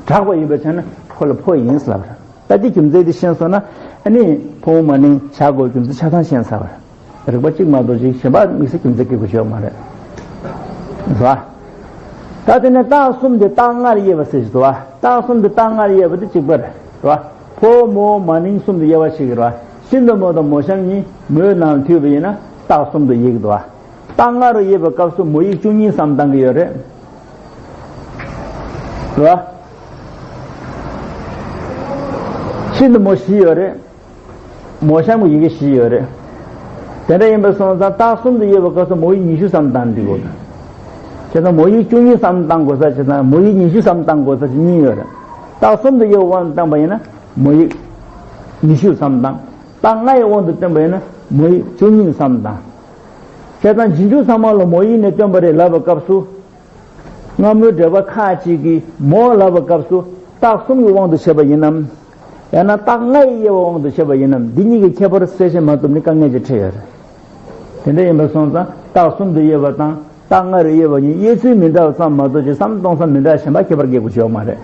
དྲག་པ་ཡིན་པའི་ཆ་ནས་ཕོ་ལ་ཕོ་ཡིན་ཟེར་ལབ་རེད། ད་འདི་རྒྱུ་མཚན་འདི་ཤེས་སོང་ན་ཨ་ནི་ཕོ་མོ་མ་ནིང་བྱ་དགོས་རྒྱུ་མཚན་ཆ་ཚང་ཤེས་ཚར་བ་རེད། རིགས་པ་གཅིག་མ་གཏོགས་ཅིག་གཞན་པ་དམིགས་བསལ་རྒྱུ་མཚན་སྐྱེ་དགོས་ཡོད་མ་རེད། རེད་བ། ད་དེ་ནས་རྟགས་གསུམ་དེ་རྟགས་ལྔར་དབྱེ་བ་ཟེར་གྱི་འདུག་བ། རྟགས་གསུམ་དེ་རྟགས་ལྔར་དབྱེ་བ་དེ་གཅིག་པ་རེད། རེད་བ། ཕོ་མོ་མ་ནིང་གསུམ་དུ་དབྱེ་བ་ཕྱེ་གི་རེད་བ། ཤིན་ཏུ་མོ་དང་མོ་གཤམ་གཉིས་མོའི་ནང་མཐུད་པ་ཡིན་ན་རྟགས་གསུམ་དུ་དབྱེ་གི་འདུག་བ། རྟགས་ལྔ་རུ་དབྱེ་བའི་སྐབས་སུ་མོ་ཡིག་བཅུ་གཉིས་ཙམ་བཏང་གི་ཡོད་རེད། རེད་བ། ཤིན་ཏུ་མོ་བཞི་ཡོད་རེད། མོ་གཤམ་གྱི་ཡི་གེ་བཞི་ཡོད་རེད། དེ་འདྲ་ཡིན་པ་སོང་ཙང་རྟགས་གསུམ་དུ་དབྱེ་བའི་སྐབས་སུ་མོ་ཡིག་ཉི་ཤུ་ཙམ་བཏང་འགྲིག་གོ། བྱས་ཙང་མོ་ཡིག་བཅུ་གཉིས་ཙམ་བཏང་དགོས་ས་བྱས་ཙང་མོ་ཡིག་ཉི་ཤུ་ཙམ་བཏང་དགོས་ས་ཞིག་གཉིས་ཡོད་རེད། རྟགས་གསུམ་དུ་དབྱེ་བའི་དབང་དུ་བཏང་པ་ཡིན་ན་མོ་ཡིག་ཉི་ཤུ་ཙམ་བཏང་། རྟགས་ལྔ་ཡི་དབང་དུ་བཏོན་པ་ཡིན་ན་མོ་ཡིག་བཅུ་གཉིས་ཙམ་བཏང་། བྱས་ཙང་རྗེས་འཇུག་ཚང་མ་ལ་མོ་ཡིག་ནས་བཏོན་པ་རེད་ལབ་པའི་སྐབས་སུ། སྔ་མོའི་འགྲེལ་པ་ཁ་ཅིག་གིས་མོ་ལབ་པའི་སྐབས་སུ་རྟགས་གསུམ་གྱི་དབང་དུ་བྱས་པ་ཡིན་ནམ། ཡང་ན་རྟགས་ལྔ་ཡི་དབྱེ་བའི་དབང་དུ་བྱས་པ་ཡིན་ནམ། འདི་གཉིས་ཀྱི་ཁྱད་པར་གསལ་བཤད་མ་ཐུབ་ནས་དཀའ་ངལ་ཅིག་འཕྲད་ཡོད་རེད། དེ་འདྲ་ཡིན་པ་སོང་ཙང་རྟགས་གསུམ་དུ་དབྱེ་བ་དང་རྟགས་ལྔ་རུ་དབྱེ་བ་གཉིས་དབྱེ་ཚུལ་མི་འདྲ་བ་ཙམ་མ་གཏོགས་ཅིག་བསམ་གཏོང་ས་མི་འདྲ་གཞན་པ་ཁྱད་པར་སྐྱེ་དགོས་ཡོད་མ་རེད།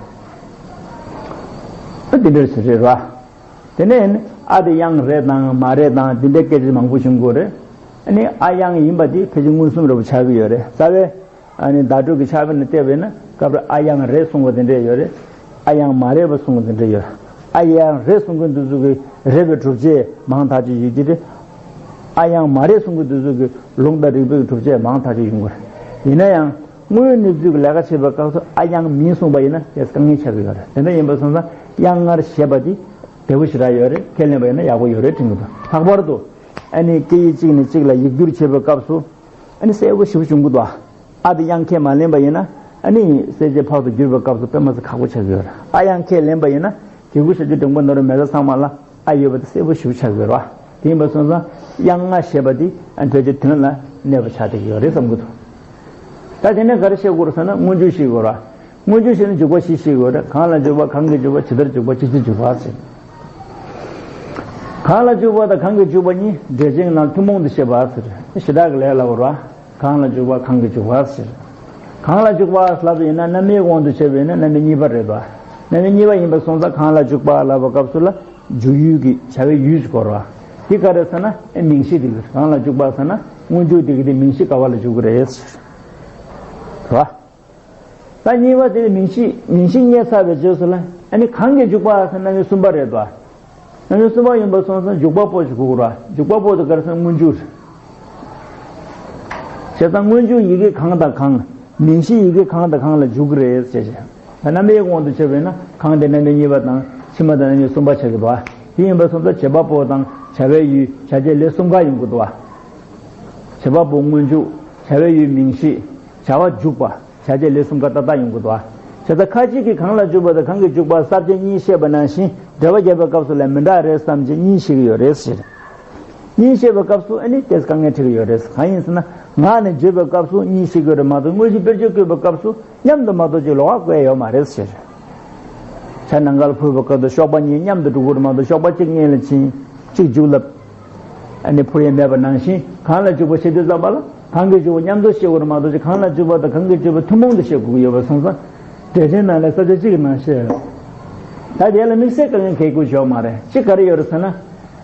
ཨ་འདི་འདྲ་ཞིག་རེད་ར། དེ་ནས་ཨ་དེ་དབྱངས་རེད་དང་མ་རེད་དང་འདི་འདྲའི་སྐད་ཆ་མང་པོ་བྱུང་དགོས་རེད། ཨ་ནི་ཨ་དབྱངས་ཡིན་པ་དེ་ཕལ་ཆེར་མངོན་སུམ་རེད་པ་ཆགས་ཀྱི་ཡོད་རེད། རྩ་བའི་ཨ་ནི་བརྡ་སྤྲོད་ཀྱི་ཕྱག་དཔེ་ནས་བལྟས་པས་ན་སྐབས་རེ་ཨ་དབྱངས་རེད་གསུང་བ་དེ་འདྲས་ཡོད་རེད། ཨ་དབྱངས་མ་རེད་པ་གསུང་བ་དེ་འདྲས་ཡོད་རེད། ཨ་དབྱངས་རེད་གསུང་མཁན་དེ་ཚོ་གི་རེད་པའི་སྒྲུབ་བྱེད་མང་དག་ཅིག་ཡོད་ཀྱི་རེད། ཨ་དབྱངས་མ་རེད་གསུང་མཁན་དེ་ཚོ་གི་ལུང་དང་རིགས་པའི་སྒྲུབ་བྱེད་མང་དག་ཅིག་ཡོང་གི་རེད། ཡིན་ན་ཡང་དངོས་གནས་ཚུལ་གྱི་ལས་ཀ་བྱེད་པའི་སྐབས་སུ་ཨ་དབྱངས་མིན་གསུངས་པ་ཡིན་ན་དེ་དཀའ་ངལ་ཆགས་ཀྱི་ཡོད་རེད། དེ་འདྲ་ཡིན་པ་སོང་ཙང་དབྱངས་ལྔར་བཞེད་པ་དེ་བདེ་པོ་ཞེ་དྲག་ཡོད་རེད། ཁས་ལེན་པ་ཡིན་ན་ཡག་པོ་ཡོད་རེད་དྲན་གྱི་འདུག་ལྷག་པར་དུ་ཨ་ནི་སྐད་ཡིག་གཅིག་ནས་གཅིག་ལ་ཡིག་སྒྱུར་བྱེད་པའི་སྐབས་སུ་ཨ་ནི་གསལ་པོ་ཞེ་པོ་བྱུང་གི་འདུག་ཨ་དེ་དབྱངས་ཁས་མ་ལེན་པ་ཡིན་ན་ཨ་ནི་གསལ་བྱེད་ཕག་ཏུ་བསྒྱུར་བའི་སྐབས་སུ་དཔེ་མ་སྲིད་ཁག་པོ་ཆགས་ཀྱི་ཡོད་རེད། ཨ་དབྱངས་ཁས་ལེན་པ་ཡིན་ན་གི་གུ་ཞབས་ཀྱུ་འགྲེང་བུ་ན་རོ་མེ་བཟའ་ཚང་མ་ལ་ཨ་ཡོད་པ་དེ་གསལ་པོ་ཞེ་པོ་ཆགས་ཀྱི་ཡོད་རེད་བ། དེ་ཡིན་པ་སོང་ཙང་དབྱངས་ལྔ་ཞེས་པ་དེ་ཨ་འགྲེལ་བྱེད་དོན་ལ་གནས་པ་ཆགས་བསྡད་ཀྱི་ཡོད་རེད་བསམ་གྱི་འདུག་ད་དེ་ནས་ག་རེ་བཤད་དགོས་རེད་ཟེར་ན་སྔོན་འཇུག་ཤེས་དགོས་རེད་བ། སྔོན་འཇུག་ཞེས་ན་འཇུག་པ་བཞི་ཤེས་དགོས་རེད། གང་ལ་འཇུག་པ། གང་གིས་འཇུག་པ། ཇི་ལྟར་འཇུག་པ། ཅི་ཕྱིར་འཇུག་པ་ཟེར། གང་ལ་འཇུག་པ་དང་གང་གིས་འཇུག་པ་གཉིས་འགྲེལ་ཆེན་ནང་ཐུན་མོང་དུ་བཤད་པ་ཟེར། ཞེ་དྲག་གི་ལས་སླ་པོ་རེད། གང་ལ་འཇུག་པ། གང་གིས་འཇུག་པ་ཟེར། གང་ལ་འཇུག་པ་ལབ་པ་ཡིན་ན་རྣམ་དབྱེའི་དབང་དུ་བྱས་པ་ཡིན་ན་རྣམ་དབྱེ་གཉིས་པ་རེད་དོ། རྣམ་དབྱེ་གཉིས་པ་ཡིན་པ་སོང་ཙང་གང་ལ་འཇུག་པ་ལབ་པའི་སྐབས་སུ་ལ་འཇུག་ཡུལ་གྱི་བྱ་བའི་ཡུལ་ཞིག་དགོས་རེད་བ། དེ་ག་རེ་ཟེར་ན་ཨེ་མིང་གཞི་དེ་གི་གང་ལ་འཇུག་པ་ཟེར་ན་སྔོན་འཇུག་དེ་གི་དེ་མིང་གཞི་ག་བ་ལ་འཇུག་གི་རེད་ཟེར། རེད་བ། ད་གཉིས་པ་དེ་ནི་མིང་གཞི། མིང་གཞི་རྙེད་ཚར་བའི་རྗེས་སུ་ལ་ཨ་ནི་གང་གིས་འཇུག་པ་ཟེར་རྣམ་དབྱེ་གསུམ་པ་རེད་དོ། རྣམ་དབྱེ་གསུམ་པ་ཡིན་པ་སོང་ཙང་འཇུག་པ་པོ་ཞིག་དགོས་ཀྱི་རེད། འཇུག་པ་པོ་དེ་ག་རེ་ཟེར་ན་སྔོན་འཇུག་རེད། བྱས་ཙང་སྔོན་འཇུག་ཡི་གེ་གང་དང་གང་། མིང་གཞི་ཡི་གེ་གང་དང་གང་ལ་འཇུག་གི་རེད་ཟེར་བྱས། ད་རྣམ་དབྱེའི་དབང་དུ་བྱས་པས་ན་གང་དེ་རྣམ་དབྱེ་གཉིས་པ་དང་ཕྱི་མ་དང་རྣམ་དབྱེ་གསུམ་པ་ཆགས་ཀྱི་འདུག་བ། དེ་ཡིན་པ་སོང་ཙང་བྱེད་པ་པོ་དང་བྱ་བའི་ཡུལ། བྱ་བྱེད་ལས་གསུམ་ཀ་ཡོང་གི་འདུག་བ། བྱེད་པ་པོ་སྔོན་འཇུག་བྱ་བའི་ཡུལ་མིང་གཞི། བྱ་བ་འཇུག་པ། བྱ་བྱེད་ལས་གསུམ་ཀ་ཏག་ཏག་ཡོང་གི་འདུག་བ། བྱས་ཙང་ཁ་ཅིག་གིས་གང་ལ་འཇུག་པ་དང་གང་གིས་འཇུག་པ་ས་བཅད་གཉིས་བཤད་པ་ནང་བཞིན་འགྲེལ་པ་བརྒྱབ་པའི་སྐབས་སུ་ལ་མི་འདྲ་རེད་བསམ་བྱས་གཉིས་བཤད་ཀྱི་ཡོད་རེད་ཟེར། གཉིས་བཤད་པའི་སྐབས་སུ་ཨ་ནི་ཏོག་ཙམ་དཀའ་ངལ་འཕྲད་ཀྱི་ཡོད་རེད། གང་ཡིན་ཟེར་ན་ངག་ནས་བརྗོད་པའི་སྐབས་སུ་གཉིས་བཤད་ཀྱི་ཡོད་རེད་མ་གཏོགས་དངོས་གཞི་དཔེར་བརྗོད་བཀོད་པའི་སྐབས་སུ་མཉམ་དུ་མ་གཏོགས་ཅིག་ལོགས་ཀ་བཀོད་ཡོད་མ་རེད་ཟེར། བྱ་ནམ་མཁའ་ལ་འཕུར་བའི་སྐབས་སུ་གཤོག་པ་གཉིས་མཉམ་དུ་འགྲོ་གི་རེད་མ་གཏོགས་གཤོག་པ་གཅིག་སྔོན་ལ་ཕྱིན་གཅིག་མཇུག་ལ་ཨ་ནི་འཕུར་ཡས་མེད་པ་ནང་བཞིན་གང་ལ་འཇུག་པ་བཤད་དུས་ཙམ་པ་ལ་གང་གིས་འཇུག་པ་མཉམ་དུ་བཤད་དགོས་རེད་མ་གཏོགས་ཅིག་གང་ལ་འཇུག་པ་དང་གང་གིས་འཇུག་པ་ཐུན་མོང་དུ་བཤད་དགོས་ཀྱི་ཡོད་པ་སོང་ཙང་འགྲེལ་ཆེན་ནང་ལ་ས་བཅད་གཅིག་གི་ནང་བཤད་ཡོད། ད་དེ་ལ་དམིགས་བསལ་དཀའ་ངལ་འཕྲད་དགོས་ཡོད་མ་རེད། གཅིག་ག་རེ་ཡོད་རེད་ཟེར་ན་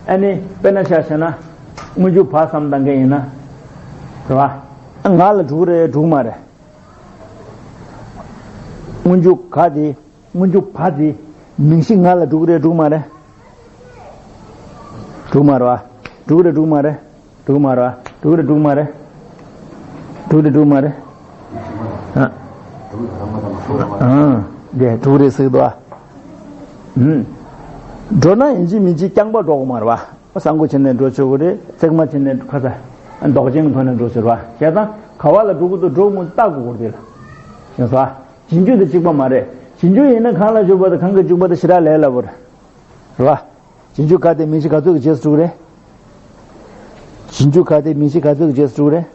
ཨ་ནི་དཔེར་ན་ཆ་བཞག་ན་སྔོན་འཇུག་བ་ཙམ་བཏང་མཁན་ཡིན་ན་རེད་བ། ངག་ལ་འགྲོ་གི་རེད་འགྲོ་གི་མ་རེད། སྔོན་འཇུག་ག་དེ། སྔོན་འཇུག་བ་དེ། མིང་གཞི་ང་ལ་འགྲོ་གི་རེད་འགྲོ་གི་མ་རེད། འགྲོ་གི་མ་རེད་བ། འགྲོ་གི་རེད་འགྲོ་གི་མ་རེད། འགྲོ་གི་མ་རེད་བ། འགྲོ་གི་རེད་འགྲོ་གི་མ་རེད། འགྲོ་གི་རེད་འགྲོ་གི་མ་རེད། ཨ། ཨ། དེ་འགྲོ་གི་རེད་ཟེར་གི་འདུག་ཨ། ཨུམ། འགྲོ་ན་ཡིན་གཅིག་མིན་གཅིག་རྐྱང་པ་འགྲོ་གི་མ་རེད་བ། གསང་སྒོ་ཕྱེ་ནས་འགྲོ་ཆོག་གི་རེད། བརྩེགས་མ་ཕྱེ་ནས་ཁ་ཚ། མདོག་ཅན་གྱི་ཐོག་ནས་འགྲོ་ཟེར་བ། བྱས་ཙང་ག་བ་ལ་འགྲོ་གི་འདུག་འགྲོ་མི་འདུག་ལྟ་དགོས་ཀྱི་རེད་ལ། ཡིན་སོ། རྗེས་འཇུག་དེ་གཅིག་པ་མ་རེད། རྗེས་འཇུག་ཡིན་ན་གང་ལ་འཇུག་པ་དང་གང་གི་འཇུག་པ་དང་ཞེ་དྲག་ལས་སླ་པོ་རེད། རེད་བ། རྗེས་འཇུག་ག་དེ་མིང་གཞི་ག་ཚོད་ཀྱི་རྗེས་སུ་འཇུག་རེད། རྗེས་འཇུག་ག་དེ་མིང་གཞི་ག་ཚོད་ཀྱི་རྗེས་སུ་འཇུག་རེད།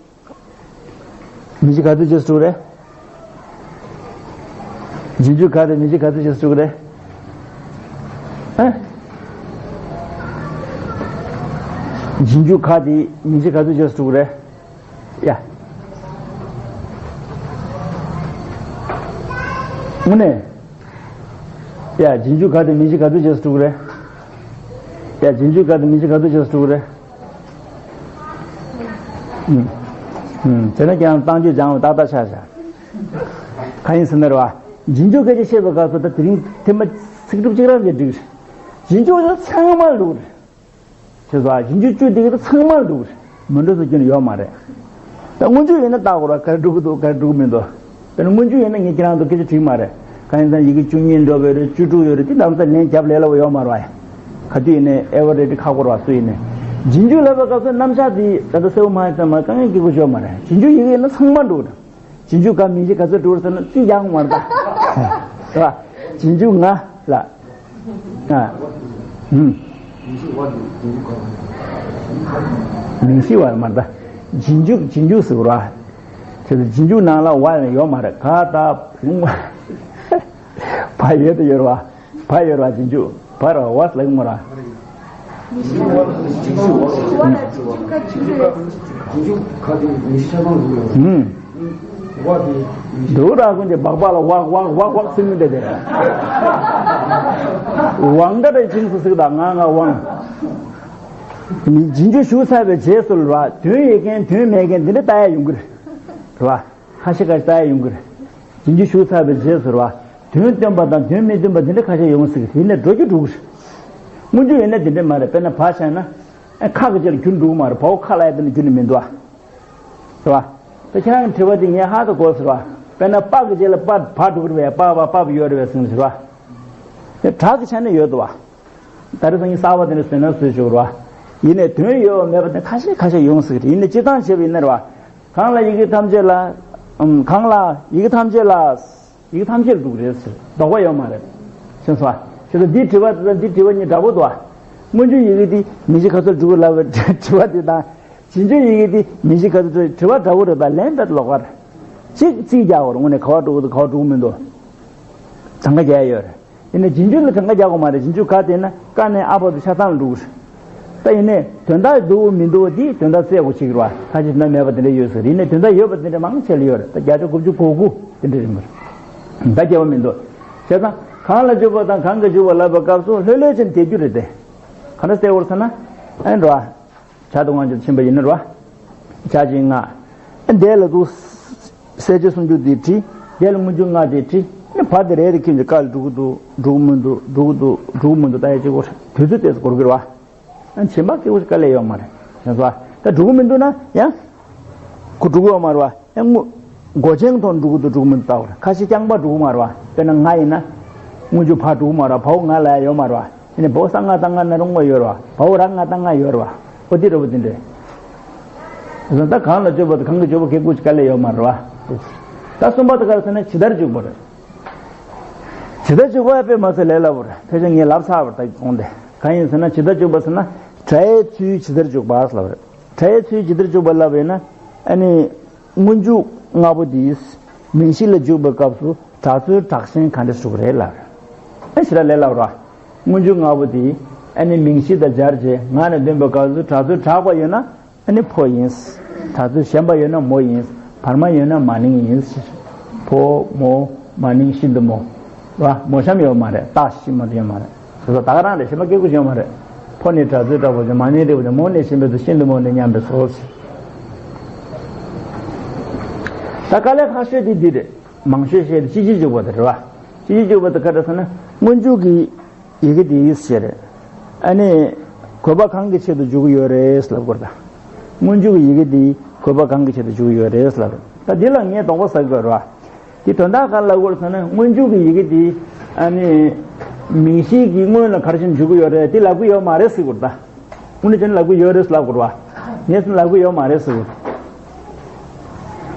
མིང་གཞི་ག་ཚོད་རྗེས་སུ་འཇུག་རེད། རྗེས་འཇུག་ག་དེ་མིང་གཞི་ག་ཚོད་རྗེས་སུ་འཇུག་རེད། ཨ། རྗེས་འཇུག་ག་དེ་མིང་གཞི་ག་ཚོད་རྗེས་སུ་འཇུག་རེད། ཡ། དངོས་གནས། ཡ། རྗེས་འཇུག་ག་དེ་མིང་གཞི་ག་ཚོད་རྗེས་སུ་འཇུག་རེད། ཡ། རྗེས་འཇུག་ག་དེ་མིང་གཞི་ག་ཚོད་རྗེས་སུ་འཇུག་རེད། ཨུམ། ཨུམ། དེ་ནས་ཀྱང་བཏང་རྒྱུ་སྦྱང་བ་ཏག་ཏག་ཆགས་བཞག་གང་ཡིན་ཟེར་ན་རེད་བ། རྗེས་འཇུག་སྐད་ཆ་བཤད་པའི་སྐབས་སུ་ད་དེ་རིང་ཐེངས་མ་ཚིག་གྲུབ་གཅིག་རང་གིས་འགྲིག་རྗེས་འཇུག་ད་ཚང་མ་འགྲིག་རེད། ཞེས་སོགས་རྗེས་འཇུག་བཅུ་དེ་ག་ད་ཚང་མ་འགྲིག་རེད། མི་འགྲིག་ཟེར་རྒྱུ་ནི་ཡོད་མ་རེད། ད་སྔོན་འཇུག་ཡིན་ན་བལྟ་དགོས་རེད། ག་རེ་འགྲིག་གི་འདུག་ག་རེ་འགྲིག་གི་མི་འདུག་དཔེར་ན་སྔོན་འཇུག་ཡིན་ན་ངས་ཁྱེད་རང་ཚོ་སྐད་ཆ་དྲིས་མ་རེད། གང་ཡིན་ཟེར་ན་ཡི་གེ་བཅུ་གཉིས་འགྲོ་བའི་རེད། བཅུ་དྲུག་ཡོད་རེད། དེ་ནང་ཚན་ལན་རྒྱབ་ལས་སླ་པོ་ཡོད་མ་རེད་བ། ག་དུས་ཡིན་ནའི་ཨེ་ཝ་རེ་ཌི་ཁག་པོ་རེད་བ། སུ་ཡིན་ནའི་རྗེས་འཇུག་ལབ་པའི་སྐབས་སུ་རྣམ་གཞག་དེ་ད་ལྟ་གསལ་པོ་མ་ཡིན་ཙང་མ་དཀའ་ངལ་སྐྱེ་དགོས་ཡོད་མ་རེད། རྗེས་འཇུག་ཡི་གེ་ཡིན་ན་ཚང་མ་འགྲིག་རེད། རྗེས་འཇུག་ག་མིང་གཞི་ག་ཚོད་འགྲོ་རེད་ཟེར་ན་རྩིས་ཡང་མ་རེད་ད། རེད་བ། རྗེས་འཇུག་ང་ལ། ཨ། ཧུམ། མིང་གཞི་བ་མ་རེད་ད། རྗེས་འཇུག་རྗེས་འཇུག་ཟེར་བ་རེད་བ། དེ་ཚོ་རྗེས་འཇུག་ནང་ལ་བ་ཡང་ཡོད་མ་རེད། ག་ད་བུང་བ་ཡོད་དུ་ཡོད་རེད་བ། བ་ཡོད་རེད་བ། རྗེས་འཇུག་བ་རེད་བ། བ་ལབ་ཀྱི་མ་རེད་བ། ཨུམ། འདུག་ར་ཀུན་གྱི་སྦག་སྦག་ལ་ཝག་ཝག་ཝག་ཝག་ཟེར་མི་འདྲ་དེ་རེད། ཝང་ད་རེ་ཅིང་སུ་ཟིག་དང་ང་ང་ཝང་། རྗེས་འཇུག་ཞུགས་ཚར་བའི་རྗེས་སུ་རེད་བ། དོན་ཡོད་མཁན་དོན་མེད་མཁན་འདི་འདྲ་ལྟ་ཡ་ཡོང་གི་རེད། རེད་བ། ཁ་ཤས་ཁ་ཤས་ལྟ་ཡ་ཡོང་གི་རེད། རྗེས་འཇུག་ཞུགས་ཚར་བའི་རྗེས་སུ་རེད་བ། དོན་སྟོན་པ་དང་དོན་མི་སྟོན་པ་འདི་འདྲ་ཁ་ཤས་ཡོང་སྲིད་གི། དེ་ནས་འགྲོ་རྒྱུ་འགྲོ་གི་རེད། སྔོན་འཇུག་ཡིན་ན་འདི་འདྲ་མ་རེད། དཔེར་ན་བ་བཞག་ན། ཨ། ཁ་གི་རྗེས་ལ་རྒྱུ་འགྲོ་གི་མ་རེད། བའོ་ཁ་ལ་ཡ་དེ་ནས་རྒྱུ་ནི་མི་འདུག་ཨ། རེད་བ། ད་ཁྱེད་རང་གི་དྲི་བ་དེ་ངས་ཧ་ད་གོ་ཟེར་བ། དཔེར་ན་པ་གི་རྗེས་ལ་པ་བ་འགྲོ་གི་རེད་པས། པ་བ་པ་བ་ཡོད་རེད་པས་ཟེར་ཟེར་བ། དེ་དྲག་གི་ཆ་ནས་ཡོད་དོ་བ། ད་རེས་སང་ཉིན་གསར་པ་དེ་འདྲ་བཟོས་ན་བཟོས་ཆོག་རེད་བ། ཡིན་ནའི་དོན་ཡོད་པ་མེད་པ་དེ་ཁ་ཤས་ཁ་ཤས་ཡོང་སྲིད་གི་རེད། ཡིན་ནའི་སྤྱིར་བཏང་བྱས་པ་ཡིན་ན་རེད་བ། གང་ལ་ཡི་གེ་ཐམས་ཅད་ལ། ཨམ། གང་ལ་ཡི་གེ་ཐམས་ཅད་ལ། ཡི་གེ་ཐམས་ཅད་ལ་འགྲོ་གི་རེད་ཟེར། ལྡོག་པ་ཡོད་མ་རེད། ཤེས་སོང་ཨ། ཁྱེད་ཚོ་འདིའི་དྲི་བ་དང་འདིའི་དྲི་བ་གཉིས་འདྲ་པོ་འདུག་ཨ། སྔོན་འཇུག་ཡི་གེ་འདི་མིང་གཞི་ག་ཚོད་འགྲོ་གི་ལབ་པའི་དྲི་བ་དེ་དང་། རྗེས་འཇུག་ཡི་གེ་འདི་མིང་གཞི་ག་ཚོད་འགྲོ། དྲི་བ་འདྲ་པོ་རེད། ད་ལན་དེ་ལོགས་ཀ་རེད། གཅིག་རྩིས་རྒྱག་དགོས་རེད། དངོས་གནས་ག་པར་འགྲོ་གི་འདུག་ག་པར་འགྲོ་གི་མི་འདུག་གྲངས་ཀ་རྒྱག་ཡ་ཡོད་རེད། ཡིན་ནའི་རྗེས་འཇུག་ལ་གྲངས་ཀ་རྒྱག་དགོས་མ་རེད། རྗེས་འཇུག་ག་དེ་ན་ཀ་ནས་ཨ་བར་དུ་ཆ་ཚང་ལ་འགྲོ་གི་རེད། ད་ཡིན་ནའི་དོན་དག་འདུག་མི་འདུག་དེ་དོན་དག་གསལ་པོ་ཞིག་རེད་བ། ཁ་ཅིག་ན་མེད་པ་དེ་འདྲ་ཡོད་ས་རེད། ཡིན་ནའི་དོན་དག་ཡོད་པ་དེ་འདྲ་མང་ཆེ་ལ་ཡོད་རེད། ད་བརྒྱ་ཆ་དགུ་བཅུ་གོ་དགུ་དེ་འདྲ་ཡིན་པ་རེད། ད་སྐྱེ་བ་མི་འདུག་བྱས་ཙང་གང་ལ་འཇུག་པ་དང་གང་གི་འཇུག་པ་ལབ་པའི་སྐབས་སུ་ལྷོད་ལྷོད་བྱས་ནས་དེད་རྒྱུ་རེད་དེ། ག་འདྲ་གསལ་པོར་ཟེར་ན། ཨེ་འགྲོ་བ། བྱ་དང་དབང་བྱེད་དུ་ཕྱིན་པ་ཡིན་ན་རེད་བ། བྱ་ཅིག་ང་། ཨེ་འདས་ལ་འདུག་གསལ་བྱེད་སུམ་ཅུ་དེ་བྲིས། འདས་ལ་སྔོན་འཇུག་ལྔ་དེ་བྲིས། ཨེ་བ་དེ་རེ་རེ་ཁྱེར་ནས་ཀ་ལ་འགྲོ་གི་འདུག་འགྲོ་གི་མི་འདུག་འགྲོ་གི་འདུག་འགྲོ་གི་མི་འདུག་ལྟ་ཡ་གཅིག་པོ་རེད། དུས་ཚོད་དེ་ཚོ་འགོར་གི་རེད་བ། ཨ་ནི་བྱེད་པ་སྐྱེ་བོ་དཀའ་ལས་ཡོད་མ་རེད། ཡོང་སོང་བ། ད་འགྲོ་གི་མི་འདུག་ན་ཡང་། ཁོ་འགྲོ་གི་ཡོད་མ་རེད་བ། ཡང་ངོ་། མགོ་ཅན་ཐོག་འགྲོ་གི་འདུག་འགྲོ་གི་མི་འདུག་ལྟ་བར་ཁ་ཤས་རྐྱང་པ་འགྲོ་གི་མ་རེད་བ། དཔེར་ན་ང་ཡིན་ན། སྔོན་འཇུག་བ་འགྲོ་གི་མ་རེད་བ། བའོ་ང་ལ་ཡ་ཡོད་མ་རེད་བ། ཡིན་ནའི་བའོ་ས་ང་ད་ང་ན་རུང་ངོ་ཡོད་རེད་བ། བའོ་ར་ང་ད་ང་ཡོད་རེད་བ། ཨོ་དེ་རེད་བ། དེ་འདྲས། ད་གང་ལ་འཇུག་པ་དང་གང་གི་འཇུག་པ་གེ་ཀུ་ཅི་དཀའ་ལས་ཡོད་མ་རེད་བ། ད་གསུམ་པ་དེ་ག་རེ་ཟེར་ན་ཇི་ལྟར་འཇུག་པ་རེད། ཇི་ལྟར་འཇུག་པ་དཔེ་མ་ཚད་ལས་སླ་པོ་རེད། ཕལ་ཆེར་ངས་ལབ་ཚར་བ་རེད། ད་གོང་དེ་གང་ཡིན་ཟེར་ན། ཇི་ལྟར་འཇུག་པ་ཟེར་ན། སྒྲ་ཡི་ཚུལ་ཇི་ལྟར་འཇུག་པ་ལབ་རེད། སྒྲ་ཡི་ཚུལ་ཇི་ལྟར་འཇུག་པ་ལབ་ཡིན་ན། ཨ་ནི། སྔོན་འཇུག་ལྔ་པོ་དེས་མིང་གཞི་ལ་འཇུག་པའི་སྐབས་སུ་སྒྲ་ཚུལ་དྲག་ཞན་ག་འདྲ་ཞུགས་རེད་ལབ། ཨ་ཞེ་དྲག་ལས་སླ་བོ་ར། སྔོན་འཇུག་ལྔ་པོ་དེས་ཨ་ནི་མིང་གཞི་དང་སྦྱར་རྗེས་ང་ནས་འདོན་པའི་སྐབས་སུ་སྒྲ་ཚུལ་དྲག་པ་ཡོད་ན་ཨ་ནི་ཕོ་ཡིན། སྒྲ་ཚུལ་ཞན་པ་ཡོད་ན་མོ་ཡིན། བར་མ་ཡོད་ན་མ་ནིང་ཡིན། ཕོ་མོ་མ་ནིང་ཤིན་ཏུ་མོ། ར་མོ་གཤམ་ཡོད་མ་རེད། ཏ་ཤི་མ་དེ་ཡོད་མ་རེད། སོ་སོ་ད་ག་རང་རེད། གཞན་པ་སྐད་ཀུ་ཅི་ཡོད་མ་རེད། ཕོ་ནི་སྒྲ་ཚུལ་དྲག་པོ་ཅན། མ་ནིང་རིག་པ་ཅན། མོ་ནི་ཞན་པའི་ཚུལ། ཤིན་ཏུ་མོ་ནི་མཉམ་པའི་ཚུལ། ད་དཀའ་ལས་ཁག་ཤོས་དེ་འདི་རེད། མང་ཤོས་བཤད་དེ་སྤྱི་སྤྱོད་འཇུག་པ་དེ་རེད་བ། སྤྱི་སྤྱོད་འཇུག་པ་དེ་ག་རེ་ཟེར་ན་སྔོན་འཇུག་གི་ཡི་གེ་དེ་ཡིས་ཟེར། ཨ་ནི་དགོས་པ་གང་གི་ཆེད་དུ་འཇུག་གི་ཡོད་རེད་ལབ་དགོས་རེད་ད། སྔོན་འཇུག་གི་ཡི་གེ་དེ་དགོས་པ་གང་གི་ཆེད་དུ་འཇུག་གི་ཡོད་རེད་ལབ་རེད་ད། འདི་ལ་ངས་དོགས་པ་ཟ་དགོས་རེད་བ། དེ་དོན་དག་ག་ལ་གོ་ཟེར་ན་སྔོན་འཇུག་གི་ཡི་གེ་དེ་ཨ་ནི་མིང་གཞི་གི་སྔོན་ལ་ག་རེ་བྱས་ནས་འཇུག་གི་ཡོད་རེད། དེ་ལབ་གི་ཡོད་མ་རེད་ཟེར་དགོས་རེད་ད། དངོས་གནས་བྱས་ན་ལབ་གི་ཡོད་རེད་ལབ་དགོས་རེད་བ། ངས་ཟེར་ན་ལབ་གི་ཡོད་མ་རེད་ཟེར་དགོས་རེད།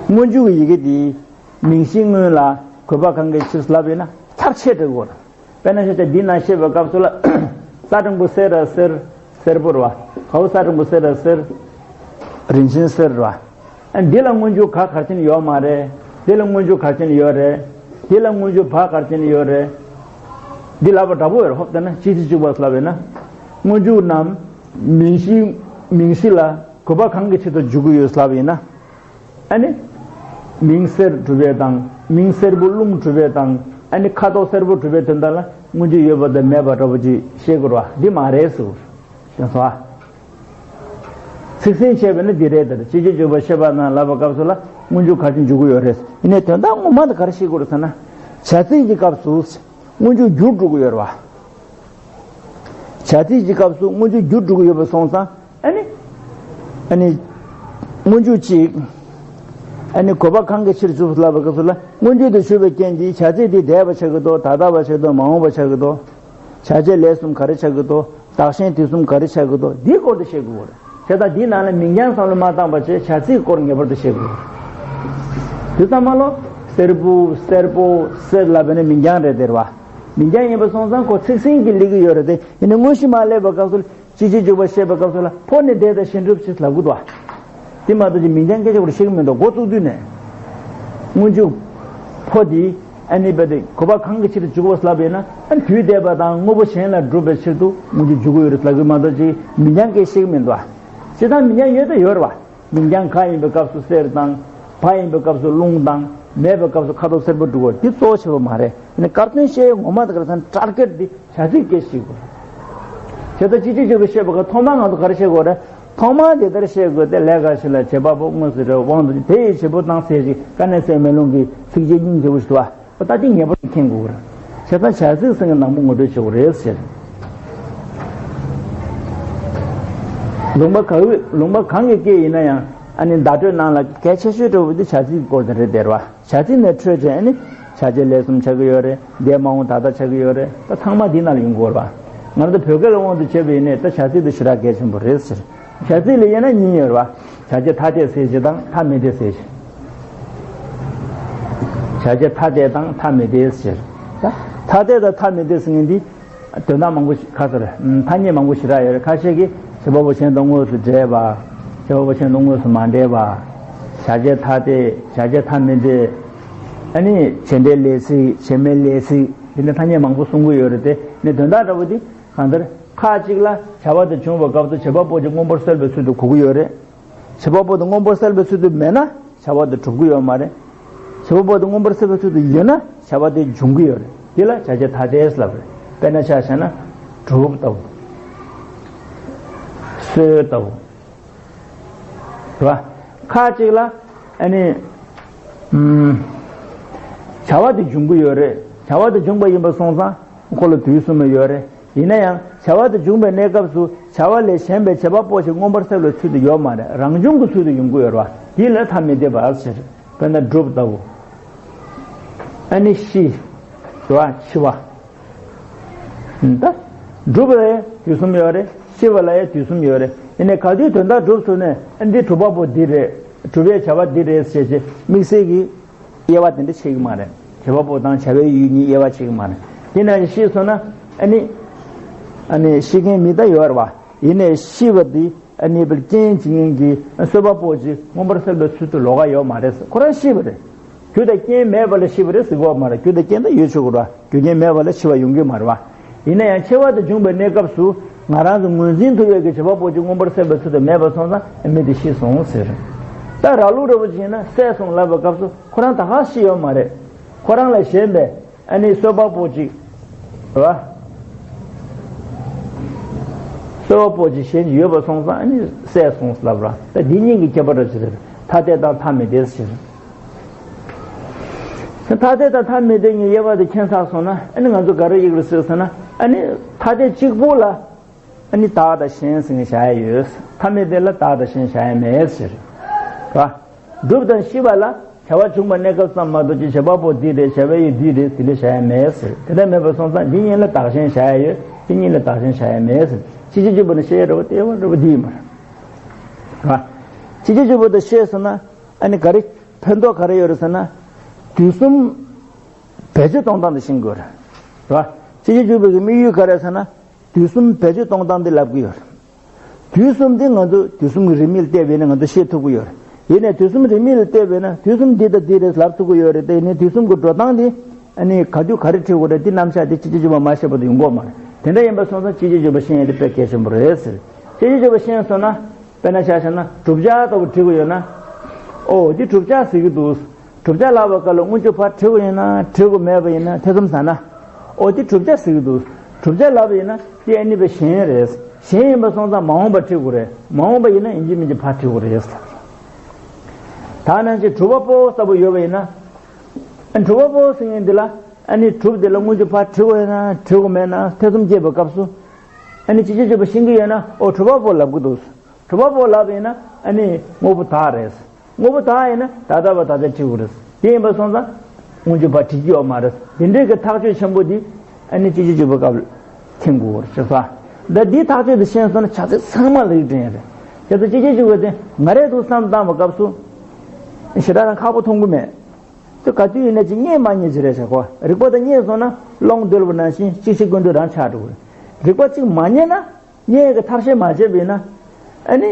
སྔོན་འཇུག་གི་ཡི་གེ་དེ་མིང་གཞི་སྔོན་ལ་དགོས་པ་གང་གི་ཕྱིར་ལབ་ཡོད་ན་ཚབས་ཆེ་དྲགས་ཡོད་རེད། དཔེར་ན་ཤེས་བྱ་འདི་ན་ཤེས་པའི་སྐབས་སུ་ལ་ས་འགྲེང་བུ་སེ་ར་སེར། སེར་པོ་རེད་བ། ག་བོ་ས་འགྲེང་བུ་སེ་ར་སེར། རིན་ཆེན་སེར་རེད་བ། ཨ་འདི་ལ་སྔོན་འཇུག་ག་ག་རེ་བྱས་ནས་ཡོད་མ་རེད། འདི་ལ་སྔོན་འཇུག་ག་རེ་བྱས་ནས་ཡོད་རེད། འདི་ལ་སྔོན་འཇུག་བ་ག་རེ་བྱས་ནས་ཡོད་རེད། འདི་ལབ་པ་འདྲ་པོ་ཡོད་རེད། ཧོབ་བལྟས་ན་སྤྱི་སྤྱོད་འཇུག་པ་ལབ་ཡོད་ན། སྔོན་འཇུག་རྣམས་མིང་གཞི་མིང་གཞི་ལ་དགོས་པ་གང་གི་ཆེད་དུ་འཇུག་གི་ཡོད་ལབ་ཡིན་ན། ཨ་ནི། མིང་གསལ་གྲུབ་པའི་དང་། མིང་གསལ་པོ་རླུང་གྲུབ་པའི་དང་། ཨ་ནི་ཁ་དོག་སེར་པོ་གྲུབ་པའི་དོན་དག་ལ་སྔོན་འཇུག་ཡོད་པ་དང་མེད་པ་འདྲ་པོ་ཅིག་བཤད་དགོས་རེད་བ། འདི་མ་རེད་ཟེར། ཤེས་སོང་ཨ། ཚིག་ཟིན་བྱས་པ་ནི་འདི་རེད་དེ། སྤྱི་སྤྱོད་འཇུག་པ་ཤེས་པ་ན་ལབ་པའི་སྐབས་སུ་ལ་སྔོན་འཇུག་ག་རེ་བྱས་ནས་འཇུག་གི་ཡོད་རེད། ཡིན་ནའི་དོན་དག་ངོ་མ་དེ་ག་རེ་བཤད་དགོས་རེད་ཟེར་ན། བྱ་ཚིག་གི་སྐབས་སུ་སྔོན་འཇུག་འགྱུར་འགྲོ་གི་ཡོད་རེད་བ། བྱ་ཚིག་གི་སྐབས་སུ་སྔོན་འཇུག་འགྱུར་འགྲོ་གི་ཡོད་པ་སོང་ཙང་། ཨ་ནི། ཨ་ནི། སྔོན་འཇུག་གཅིག་ཨ་ནི་དགོས་པ་གང་གི་ཕྱིར་འཇུག་ལབ་པའི་སྐབས་སུ་ལ་སྔོན་འཇུག་ཏུ་ཞུགས་པའི་རྐྱེན་གྱིས་བྱ་ཚིག་དེ་འདས་པ་ཆགས་ཀྱི་འདུག་ད་ལྟ་བ་ཆགས་ཀྱི་འདུག་མ་འོངས་པ་ཆགས་ཀྱི་འདུག་བྱ་བྱེད་ལས་གསུམ་ག་རེ་ཆགས་ཀྱི་འདུག་བདག་གཞན་དུས་གསུམ་ག་རེ་ཆགས་ཀྱི་འདུག་འདིའི་སྐོར་དུ་བཤད་དགོས་རེད། བྱས་ཙང་འདིའི་ནང་ལ་མིང་རྐྱང་བསམ་བློ་མ་བཏང་པ་བྱས་བྱ་ཚིག་སྐོར་ངེས་པར་དུ་བཤད་དགོས་རེད། དེ་ཙམ་མ་ལོ། སེར་པོ་སེར་པོ་སེར་ལབ་པ་ནི་མིང་རྐྱང་རེད་དེ་རེད་བ། མིང་རྐྱང་ཡིན་པ་སོང་ཙང་ཁོ་ཚིག་ཟིན་གྱི་སླེབས་ཀྱི་ཡོད་རེད་དེ། ཡིན་ནའི་དངོས་གཞི་མ་སླེབས་པའི་སྐབས་སུ་སྤྱི་སྤྱོད་འཇུག་པ་བཤད་པའི་སྐབས་སུ་ལ་ཕོ་ནི་འདས་དང་གཞན་སྒྲུབ་ཅེས་ལབ་ཀྱི་འདུག་བ། དེ་མ་གཏོགས་ཀྱི་མིང་རྐྱང་སྐད་ཆ་སྐོར་བཤད་ཀྱི་མི་འདུག་འགོ་བཙུགས་དུས་ནས། སྔོན་འཇུག་ཕོ་དེ་ཨ་ནི་བས་ཏེ་དགོས་པ་གང་གི་ཕྱིར་འཇུག་པ་ལབ་ཡོད་ན། ཨ་ནི་དུས་འདས་པ་དང་དངོས་པོ་གཞན་ལ་སྒྲུབ་པའི་ཕྱིར་དུ་སྔོན་འཇུག་འཇུག་གི་ཡོད་རེད་ལབ་ཀྱི་མ་གཏོགས་ཀྱི་མིང་རྐྱང་སྐད་བཤད་ཀྱི་མི་འདུག་བ། སྤྱིར་བཏང་མིང་རྐྱང་ཡོད་དང་ཡོད་རེད་བ། མིང་རྐྱང་ག་ཡིན་པའི་སྐབས་སུ་གསེར་དང་། བ་ཡིན་པའི་སྐབས་སུ་རླུང་དང་། མེད་པའི་སྐབས་སུ་ཁ་དོག་སེར་པོ་འདྲ་པོ་འདི་གཙོ་ཆེ་བ་མ་རེད། ཨ་ནི་སྐབས་དོན་བཤད་ངོ་མ་དེ་ག་རེ་ཟེར་ན་ཊར་གེཊ་འདི་བྱ་ཚིག་སྐད་བཤད་དགོས། བྱས་ཙང་སྤྱི་སྤྱོད་འཇུག་པ་བཤད་པ་ག་ཐོག་མར་ང་ཚོ་ག་རེ་བཤད་དགོས་རེད། ཐོག་མར་འདི་ལྟར་བཤད་དགོས་ཏེ། ལས་འགའ་ཞིག་ལ་བྱེད་པ་པོ་དངོས་སུ་འབྲེལ་བའི་དབང་དུ་དེ་ཡི་བྱེད་པོ་དང་ཟེར་ཞིང་དཀའ་གནད་གསལ་བའི་མེ་ལོང་གི་ཚིགས་བཅད་སྙིང་རྗེ་པོ་ཞིག་འདུག་བ། ད་ལྟ་ངེས་པར་དུ་མཁྱེན་དགོས་རེད། བྱས་ཙང་བྱ་ཚིག་ཟིན་གྱི་ནང་པོ་ངོ་སྤྲོད་བྱེད་དགོས་རེད་ཟེར། ལུང་པ་ག་བོས་ལུང་པ་གང་གི་སྐད་ཡིན་ན་ཡང་། ཨ་ནི་བརྡ་སྤྲོད་ནང་ལ་གལ་ཆེ་ཤོས་འདྲ་པོ་འདི་བྱ་ཚིག་གི་སྐོར་དེ་རེད་དེ་རེད་བ། བྱ་ཚིག་ནས་འཕྲོས་བྱས་ཨ་ནི་བྱ་བྱེད་ལས་གསུམ་ཆགས་ཀྱི་ཡོད་རེད། འདས་མ་འོངས་ད་ལྟ་ཆགས་ཀྱི་ཡོད་རེད། ད་ཚང་མ་འདི་ནང་ལ་ཡོང་གི་ཡོད་རེད་བ། ང་རང་ཚོ་བོད་སྐད་ལ་དབང་དུ་བྱས་པ་ཡིན་ནའི་ད་བྱ་ཚིག་འདི་ཞེ་དྲག་གལ་ཆེན་པོ་རེད་ཟེར། བྱ་ཚིག་ལ་དབྱེ་ན་གཉིས་ཡོད་རེད་བ། བྱ་བྱེད་ཐ་དད་ཟེར་བྱེད་དང་ཐ་མི་དད་ཟེར་བྱེད། བྱ་བྱེད་ཐ་དད་དང་ཐ་མི་དད་ཟེར། ད་ཐ་དད་དང་ཐ་མི་དད་ཟེར་མཁན་འདི་དོན་དག་མང་པོ་ཞིག་ཁ་ཚར། ཐ་སྙད་མང་པོ་ཞེ་དྲག་ཡོད་རེད། ཁ་ཤས་ཀྱིས་བྱེད་པ་པོ་གཞན་དང་དངོས་སུ་འབྲེལ་བ། བྱེད་པ་པོ་གཞན་དང་དངོས་སུ་མ་འབྲེལ་བ། བྱ་བྱེད་ཐ་དད། བྱ་བྱེད་ཐ་མི་དད། ཨ་ནི་བྱེད་འབྲེལ་ལས་ཚིག་བྱེད་མེད་ལས་ཚིག་འདི་འདྲ་ཐ་སྙད་མང་པོ་གསུང་གི་ཡོད་རེད་དེ། ནི་དོན་དག་འདྲ་པོ་འདི་གང་ལྟར། ཁ་ཅིག་ལ་བྱ་བ་དེ་བྱུང་བའི་སྐབས་སུ་བྱེད་པ་པོ་ཅིག་མངོན་པར་གསལ་བའི་ཚུལ་དུ་གོ་གི་ཡོད་རེད། བྱེད་པ་པོ་དེ་མངོན་པར་གསལ་བའི་ཚུལ་དུ་མེད་ན་བྱ་བ་དེ་གྲུབ་ཀྱི་ཡོད་མ་རེད། བྱེད་པ་པོ་དེ་མངོན་པར་གསལ་བའི་ཚུལ་དུ་ཡོད་ན་བྱ་བ་དེ་འབྱུང་གི་ཡོད་རེད། དེ་ལ་བྱ་བྱེད་ཐ་དད་ལབ་རེད། དཔེར་ན་ཆ་བཞག་ན་གྲུབ་ལྟ་བུ། གསོལ་ལྟ་བུ། རེད་བ། ཁ་ཅིག་ལ་ཨ་ནི། ཨུམ། བྱ་བ་དེ་འབྱུང་གི་ཡོད་རེད། བྱ་བ་དེ་འབྱུང་བ་ཡིན་པ་སོང་ཙང་ཁོ་ལ་དུས་གསུམ་ཡོད་རེད། ཡིན་ན་ཡང་བྱ་བ་དེ་འབྱུང་བའི་གནས་སྐབས་སུ་བྱ་བ་ལས་གཞན་པའི་བྱེད་པ་པོ་ཞིག་མངོན་པར་གསལ་བའི་ཚུལ་དུ་ཡོད་མ་རེད། རང་བྱུང་གི་ཚུལ་དུ་ཡོང་གི་ཡོད་རེད་བ། དེ་ལ་ཐ་མི་དད་པ་ཟེར། དཔེར་ན་སྒྲུབ་ལྟ་བུ། ཨ་ནི་ཤི། རེད་བ། འཆི་བ། ད། སྒྲུབ་ལ་ཡང་དུས་གསུམ་ཡོད་རེད། ཤི་བ་ལ་ཡང་དུས་གསུམ་ཡོད་རེད། ཡིན་ནའི་ག་དུས་དོན་དག་སྒྲུབ་ཐུབ་ནས་ཨ་འདི་གྲུབ་པ་པོ་འདི་རེད། གྲུབ་པའི་བྱ་བ་འདི་རེད་ཟེར་བྱས་དམིགས་བསལ་གྱི་དབྱེ་བ་དེ་འདྲ་ཕྱེ་གི་མ་རེད། བྱེད་པ་པོ་དང་བྱ་བའི་ཡུལ་གཉིས་དབྱེ་བ་ཕྱེ་གི་མ་རེད། དེ་ནང་བཞིན་ཤི་སོང་ན་ཨ་ནི། ཨ་ནི་ཤི་མཁན་མི་ད་ཡོད་རེད་བ། ཡིན་ནའི་ཤི་བ་འདི་ཨ་ནི་རྐྱེན་བྱེད་མཁན་གྱི་གསོད་པ་པོ་ཅིག་མངོན་པར་གསལ་བའི་ཚུལ་དུ་ལོགས་ཀ་ཡོད་མ་རེད། ཁོ་རང་ཤི་བ་རེད། རྒྱུ་དང་རྐྱེན་མེད་པ་ལ་ཤི་བ་རེད་ཟེར་གྱི་ཡོད་མ་རེད། རྒྱུ་དང་རྐྱེན་ད་ཡོད་ཆོག་གི་རེད། རྒྱུ་རྐྱེན་མེད་པ་ལ་ཤི་བ་ཡོང་གི་མ་རེད་བ། ཡིན་ན་ཡང་འཆི་བ་དེ་འབྱུང་བའི་གནས་སྐབས་སུ་ང་རང་ཚོ་ངོས་འཛིན་ཐུབ་ཡས་ཀྱི་བྱེད་པ་པོ་ཅིག་མངོན་པར་གསལ་བའི་ཚུལ་དུ་མེད་པ་སོང་ཙང་མི་དེ་ཤི་སོང་ཟེར། ད་ར་ལུག་འདྲ་པོ་ཅིག་ཡིན་ན་བསད་སོང་ལབ་པའི་སྐབས་སུ་ཁོ་རང་ད་ག་ཤི་ཡོད་མ་རེད། ཁོ་རང་ལས་གཞན་པའི་ཨ་ནི་གསོད་པ་པོ་ཅིག་རེད་བ། གསོད་པ་པོ་ཅིག་གཞན་ཅིག་ཡོད་པ་སོང་ཙང་ཨ་ནི་བསད་སོང་ལབ་ར། ད་འདི་གཉིས་ཀྱི་ཁྱད་པར་ར་ཅི་རེད། ཐ་དད་དང་ཐ་མི་དད་ཟེར། ཐ་དད་དང་ཐ་མི་དད་གཉིས་དབྱེ་བ་དེ་མཁྱེན་ཚར་སོང་ན། ཨ་ནི་ང་ཚོ་ག་རེ་ཡིག་རེད་ཟེར་ཟེར་ན། ཨ་ནི་ཐ་དད་གཅིག་པོ་ལ་ཨ་ནི་བདག་དང་གཞན་ཟེར་ནས་བཞག་ཡ་ཡོད། ཐ་མི་དད་ལ་བདག་དང་གཞན་བཞག་ཡ་མེད་ཟེར། ར། སྒྲུབ་དང་ཤེས་པ་ལ་བྱ་བ་བྱུང་བ་གནས་སྐབས་ཙམ་མ་གཏོགས་ཀྱི་བྱེད་པ་པོ་འདི་རེད། བྱ་བའི་ཡུལ་འདི་རེད་ཟེར་ལས་བཞག་ཡ་མེད་ཟེར། དེ་འདྲ་མེད་པ་སོང་ཙང་འདི་གཉིས་ལ་བདག་གཞན་བཞག་ཡ་ཡོད། འདི་གཉིས་ལ་བདག་གཞན་བཞག་ཡ་མེད་ཟེར། ཕྱི་རྒྱལ་གཅིག་པུ་ནི་ཤེས་རེད་བ། དེ་བ་རེད་བ། འདི་ཡིན་པ་རེད། ར། ཕྱི་རྒྱལ་གཅིག་པུ་དེ་ཤེས་སོང་ན། ཨ་ནི་ག་རེ་ཕན་ཐོགས་ག་རེ་ཡོད་རེད་ཟེར་ན། དུས་གསུམ་བེད་སྤྱོད་གཏོང་སྟངས་དེ་ཤེས་དགོས་རེད། ར། ཕྱི་རྒྱལ་གཅིག་པུ་གི་དམིགས་ཡུལ་ག་རེ་ཟེར་ན། དུས་གསུམ་བེད་སྤྱོད་གཏོང་སྟངས་དེ་ལབ་ཀྱི་ཡོད་རེད། དུས་གསུམ་དེ་ང་ཚོ་དུས་གསུམ་གྱི་རིས་མེད་ལ་བལྟས་པས་ན་ང་ཚོ་ཤེས་ཐུབ་ཀྱི་ཡོད་རེད། ཡིན་ནའི་དུས་གསུམ་རིས་མེད་ལ་བལྟས་པས་ན་དུས་གསུམ་འདི་དང་འདི་རེད་ལབ་ཐུབ་ཀྱི་ཡོད་རེད་དེ། ཡིན་ནའི་དུས་གསུམ་གྱི་འགྲོ་སྟངས་དེ་ཨ་ནི་ག་དུས་ག་རེ་འཁྲིད་དགོས་རེད། འདི་རྣམ་གཞག་དེ་ཕྱི་རྒྱལ་གཅིག་པུ་མ་ཤེས་པ་དེ་ཡོང་གི་ཡོད་མ་རེད། དེ་འདྲ་ཡིན་པ་སོང་ཙང་ཕྱི་རྒྱལ་གཅིག་པུ་ཤེས་ཡ་དེ་དཔེ་གལ་ཆེན་པོ་རེད་ཟེར། ཕྱི་རྒྱལ་གཅིག་པུ་ཤེས་སོང་ན། དཔེར་ན་ཆ་བཞག་ན་བསྒྲུབ་བྱ་ལྟ་བུ་འབྲི་དགོས་ཡོད་ན། ཨོ་འདི་བསྒྲུབ་བྱ་ཟེར་གྱི་འདུག་བསྒྲུབ་བྱ་ལབ་པའི་སྐབས་ལ་སྔོན་འཇུག་ཕར་འབྲི་དགོས་ཡིན་ན་འབྲི་དགོས་མེད་པ་ཡིན་ན་ཐེ་ཚོམ་ཟ་ན། ཨོ་འདི་བསྒྲུབ་བྱ་ཟེར་གྱི་འདུག་བསྒྲུབ་བྱ་ལབ་པ་ཡིན་ན་དེ་ཨ་ནི་པའི་གཞན་རེད། གཞན་ཡིན་པ་སོང་ཙང་མ་འོངས་པ་འབྲི་དགོས་རེད། མ་འོངས་པ་ཡིན་ན་ཡིན་གཅིག་མིན་གཅིག་ཕར་འབྲི་དགོས་རེད། ད་ནང་བཞིན་གྲུབ་པ་པོ་ལྟ་བུ་ཡོད་པ་ཡིན་ན། ཨ་གྲུབ་པ་པོ་ཟེར་མཁན་འདི་ལ་ཨ་ནི་གྲུབ་འདི་ལ་སྔོན་འཇུག་ཕར་འབྲི་དགོས་ཡིན་ན་འབྲི་དགོས་མེད་ན་ཐེ་ཚོམ་སྐྱེས་པའི་སྐབས་སུ། ཨ་ནི་ཕྱི་རྒྱལ་གཅིག་པུ་ཤེས་ཀྱི་ཡོད་ན་ཨོ་གྲུབ་པ་པོ་ལབ་ཀྱི་འདུག་གྲུབ་པ་པོ་ལབ་པ་ཡིན་ན་ཨ་ནི་དངོས་པོ་བདག་རེད། དངོས་པོ་བདག་ཡིན་ན་ད་ལྟ་བ་ད་ལྟ་འབྲི་དགོས་རེད། དེ་ཡིན་པ་སོང་ཙང་སྔོན་འཇུག་ཕར་འབྲི་རྒྱུ་ཡོད་མ་རེད། དེ་འདྲའི་གི་ཐག་གཅོད་ཆེན་པོ་འདི་ཨ་ནི་ཕྱི་རྒྱལ་གཅིག་པུའི་སྐབས་ལ་མཁྱེན་དགོས་རེད་ཟེར། ད་འདིའི་ཐག་གཅོད་དེ་ཤེས་སོང་ན་བྱ་ཚིག་ཚང་མ་ལ་ཡིག་འབྲི་ཡ་རེད། བྱས་ཙང་ཕྱི་རྒྱལ་གཅིག་པུ་དེ་ང་རེད་འདུག་བསམ་བཏང་བའི་སྐབས་སུ་ཞེ་དྲག་རང་ཁག་པོ་མཐོང་གི་མེད། དེ་ག་དུས་ཡིན་ན་ཅིག་རྙེད་མ་རྙེད་ཅིག་རེད་ཤག་གོ། རིག་པ་དང་རྙེད་སོང་ན་སློང་རྡོལ་བ་ནང་བཞིན་གཅིག་ཤེས་ཀུན་འདུས་རང་ཆགས་འགྲོ་གི་རེད། རིག་པ་གཅིག་མ་རྙེད་ན། རྙེད་ཀྱི་ཐབས་ཤེས་མ་བྱས་པ་ཡིན་ན། ཨ་ནི།